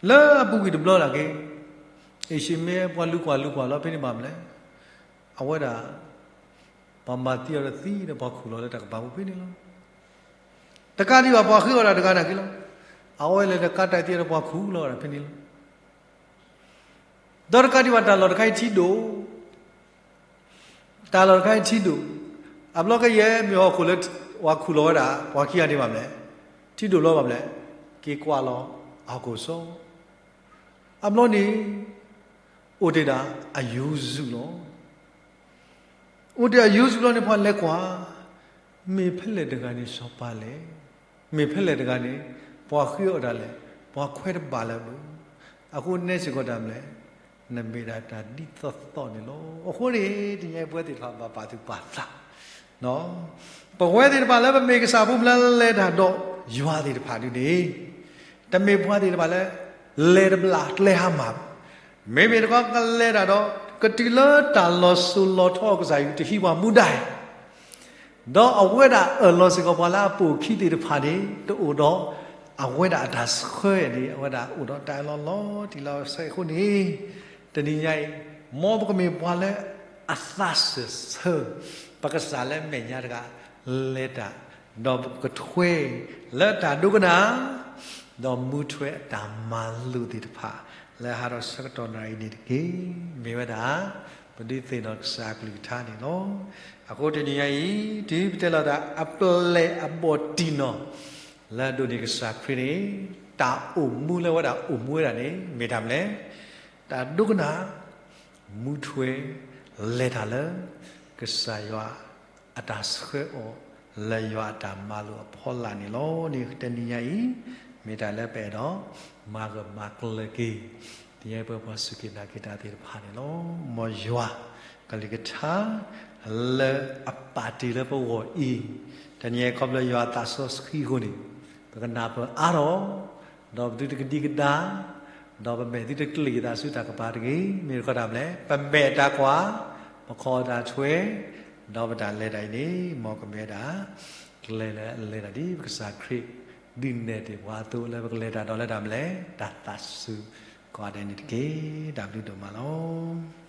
လၢအပူၤကွံာ်တဘျီဒၣ်က့ၤ Asian မ့ၢ်ပှၤလူၤကွၢ်လူၤကွၢ်လီၤဖဲန့ၣ်ဘၣ်မနုၤလဲၣ်, အဝဲဒၣ် ပှၤမၤသံအီၤဒီးသံဒီးပှၤခူၣ်လီၤလၢတၢ်ကပၤပူၤဖဲန့ၣ်လီၤ. တကးဒံးဘၣ်ပှၤဃ့အီၣ်တၢ်တဂၤန့ၣ်က့ၤလီၤ, အဝဲလဲၤဒီးကါတၢ်သံအီၤဒီးပှၤခူၣ်လီၤဝဲဒၣ်ဖဲန့ၣ်လီၤ. ဒီးတကးဒံးဘၣ်တၢ်လီၢ်တခါအံၤထံဒိၣ်, တၢ်လီၢ်တခါအံၤထံဒိၣ်, အဘျီကယဲၢ်မ့ၢ်ဟီၣ်ခိၣ်လၢ ပှၤခူၣ်လီၤဝဲဒၣ် ပှၤခံဂၤန့ၣ်ဘၣ်မနုၤလဲၣ်, ထံဒိၣ်ဘျီဘၣ်မနုၤလဲၣ်, က့ၤကွၢ်လီၤအဟီၣ်ခိၣ်စီ အဘျီန့ၣ် အိၣ်တ့ၢ်ဒၣ်အယိၤစူၤလီၤ. အိၣ်တ့ၢ်အယိၤစူၤလီၤန့ၣ် ပှၤလဲၤကွၢ်, မ့ၢ်ဖဲလဲၣ်တဂၤန့ၣ်စီၤပၤလဲၣ်, မ့ၢ်ဖဲလဲၣ်တဂၤန့ၣ် ပှၤဃ့အီၣ်တၢ်လဲၣ်, ပှၤခွဲးတဘၣ်လၢၤဘၣ်, အဃိနဲစ့ၢ်ကီးတၢ်မနုၤလဲၣ်, နမ့ၢ်ဒၣ်တၢ်ဒ်သိးသိးန့ၣ်လီၤ. အဃိန့ၣ် တနံၤအံၤပဝဲသ့ၣ်တဖၣ်ဘၣ်ပာ်သူၣ်ပာ်သး ပဝဲသ့ၣ်တဖၣ်လၢပမ့ၢ်ကစၢ်ဖိမုၢ်လၢလဲၤတၢ်ဒီးယွၤသ့ၣ်တဖၣ်ဒ်န့ၣ်, တမ့ၢ်ပှၤသ့ၣ်တဖၣ်လၢ လဲၤတဘျီကျဲဟါမၢ်ဘၣ်. မ့မ့ၢ်တခီကလဲၤတၢ်ဒီး ကတုၤလၢတၢ်လီၤစိၤလီၤထီကစၢ်ယွၤတဟံးပှၤမူဒါ ဒီးအဝဲဒၣ်အၢၣ်လီၤစ့ၢ်ကီးပှၤလၢအပိာ်အခံသ့ၣ်တဖၣ်န့ၣ် တအိၣ်ဒီး အဝဲဒၣ်အတၢ်ဆှၢန့ၣ် အဝဲဒၣ်အိၣ်ဒီးတၢ်အၢၣ်လီၤလီၤတံၢ်လီၤဆဲးအဃိန့ၣ်, တနံၤညါအံၤ မ်ပကမ့ၢ်ပှၤလၢအသးစၢၢ်ဆၢ ပကစၢ်လၢအမဲာ်ညါတဂၤ လဲၤတၢ် ဒီးပကထွဲ လၢတၢ်ဒိကနၣ် ဒီးမူထွဲအတၢ်မၤလိာ်သ့ၣ်တဖၣ် လၢဟးထီၣ်ဆၢကတီၢ်နၣ်ရံၣ်န့ၣ်တက့ၢ်. မ့ၢ်ဝဲဒၣ် ပဒုးသ့ၣ်နီၣ်ကစၢ်အကလုၢ်ကထါန့ၣ်လီၤ. အဃိတနံၤညါအံၤ တုၤပတဲလီၤတၢ်အပျဲၢ်အဘီၣ်တံၢ်နီၢ် လၢအဒိၣ်န့ၢ်ကစၢ်ခရံာ်န့ၣ် တၢ်အိၣ်မူလၢအဝဲဒၣ်အိၣ်မူဝဲဒၣ်န့ၣ် မ့ၢ်တၢ်မနုၤလဲၣ်. တၢ်ဒိကနၣ် မူထွဲ လဲၤတၢ်လၢ ကစၢ်ယွၤအတၢ်ဆှၢအီၤ လၢယွၤအတၢ်မၤလိာ်အဖီလာ်န့ၣ်လီၤ. န့ၣ်တနံၤညါအံၤ မ့ၢ်တၢ်လၢပအဲၣ်ဒိး မၤဂၢၢ်မၤကျၢၤက့ၤ တနံၤညါအံၤပှၤစူၢ်က့ၤနာ်က့ၤတၢ်သ့ၣ်တဖၣ်န့ၣ်လီၤ. မ်ယွၤကလုၢ်ကထါ လၢအပာ်တ့ၢ်လၢပဂီၢ်အံၤ တနံၤညါအံၤခီဖျိယွၤအသးစီဆှံအဃိန့ၣ် ပကနၢ်ပၢၢ်အါထီၣ် ဒီးပသုတကဒံကဒါ ဒီးပမဲာ်သုတကျ့ၤသးဆူတၢ်ကပၤတဂ့ၤ. မ့ၢ်တခီတၢ်မနုၤလဲၣ် ပမဲာ်တၢ်ကွၢ် ပခီၣ်တၢ်ထွဲ ဒီးပတၢ်လဲၤတၢ်အံၤန့ၣ် မ်ကမ့ၢ်ဝဲဒၣ် ကျဲလၢအလဲၤတၢ်ဒ်ပကစၢ်ခရံာ် ဒုးနဲၣ်တ့ၢ်ပှၤအသိးလၢပကလဲၤတၢ်ဒီးလၢတၢ်မနုၤလဲၣ် တၢ်သးစူၤကိးဂၤဒဲးန့ၣ်တက့ၢ်. တၢ်ဘျုးဒိၣ်မးလီၤ.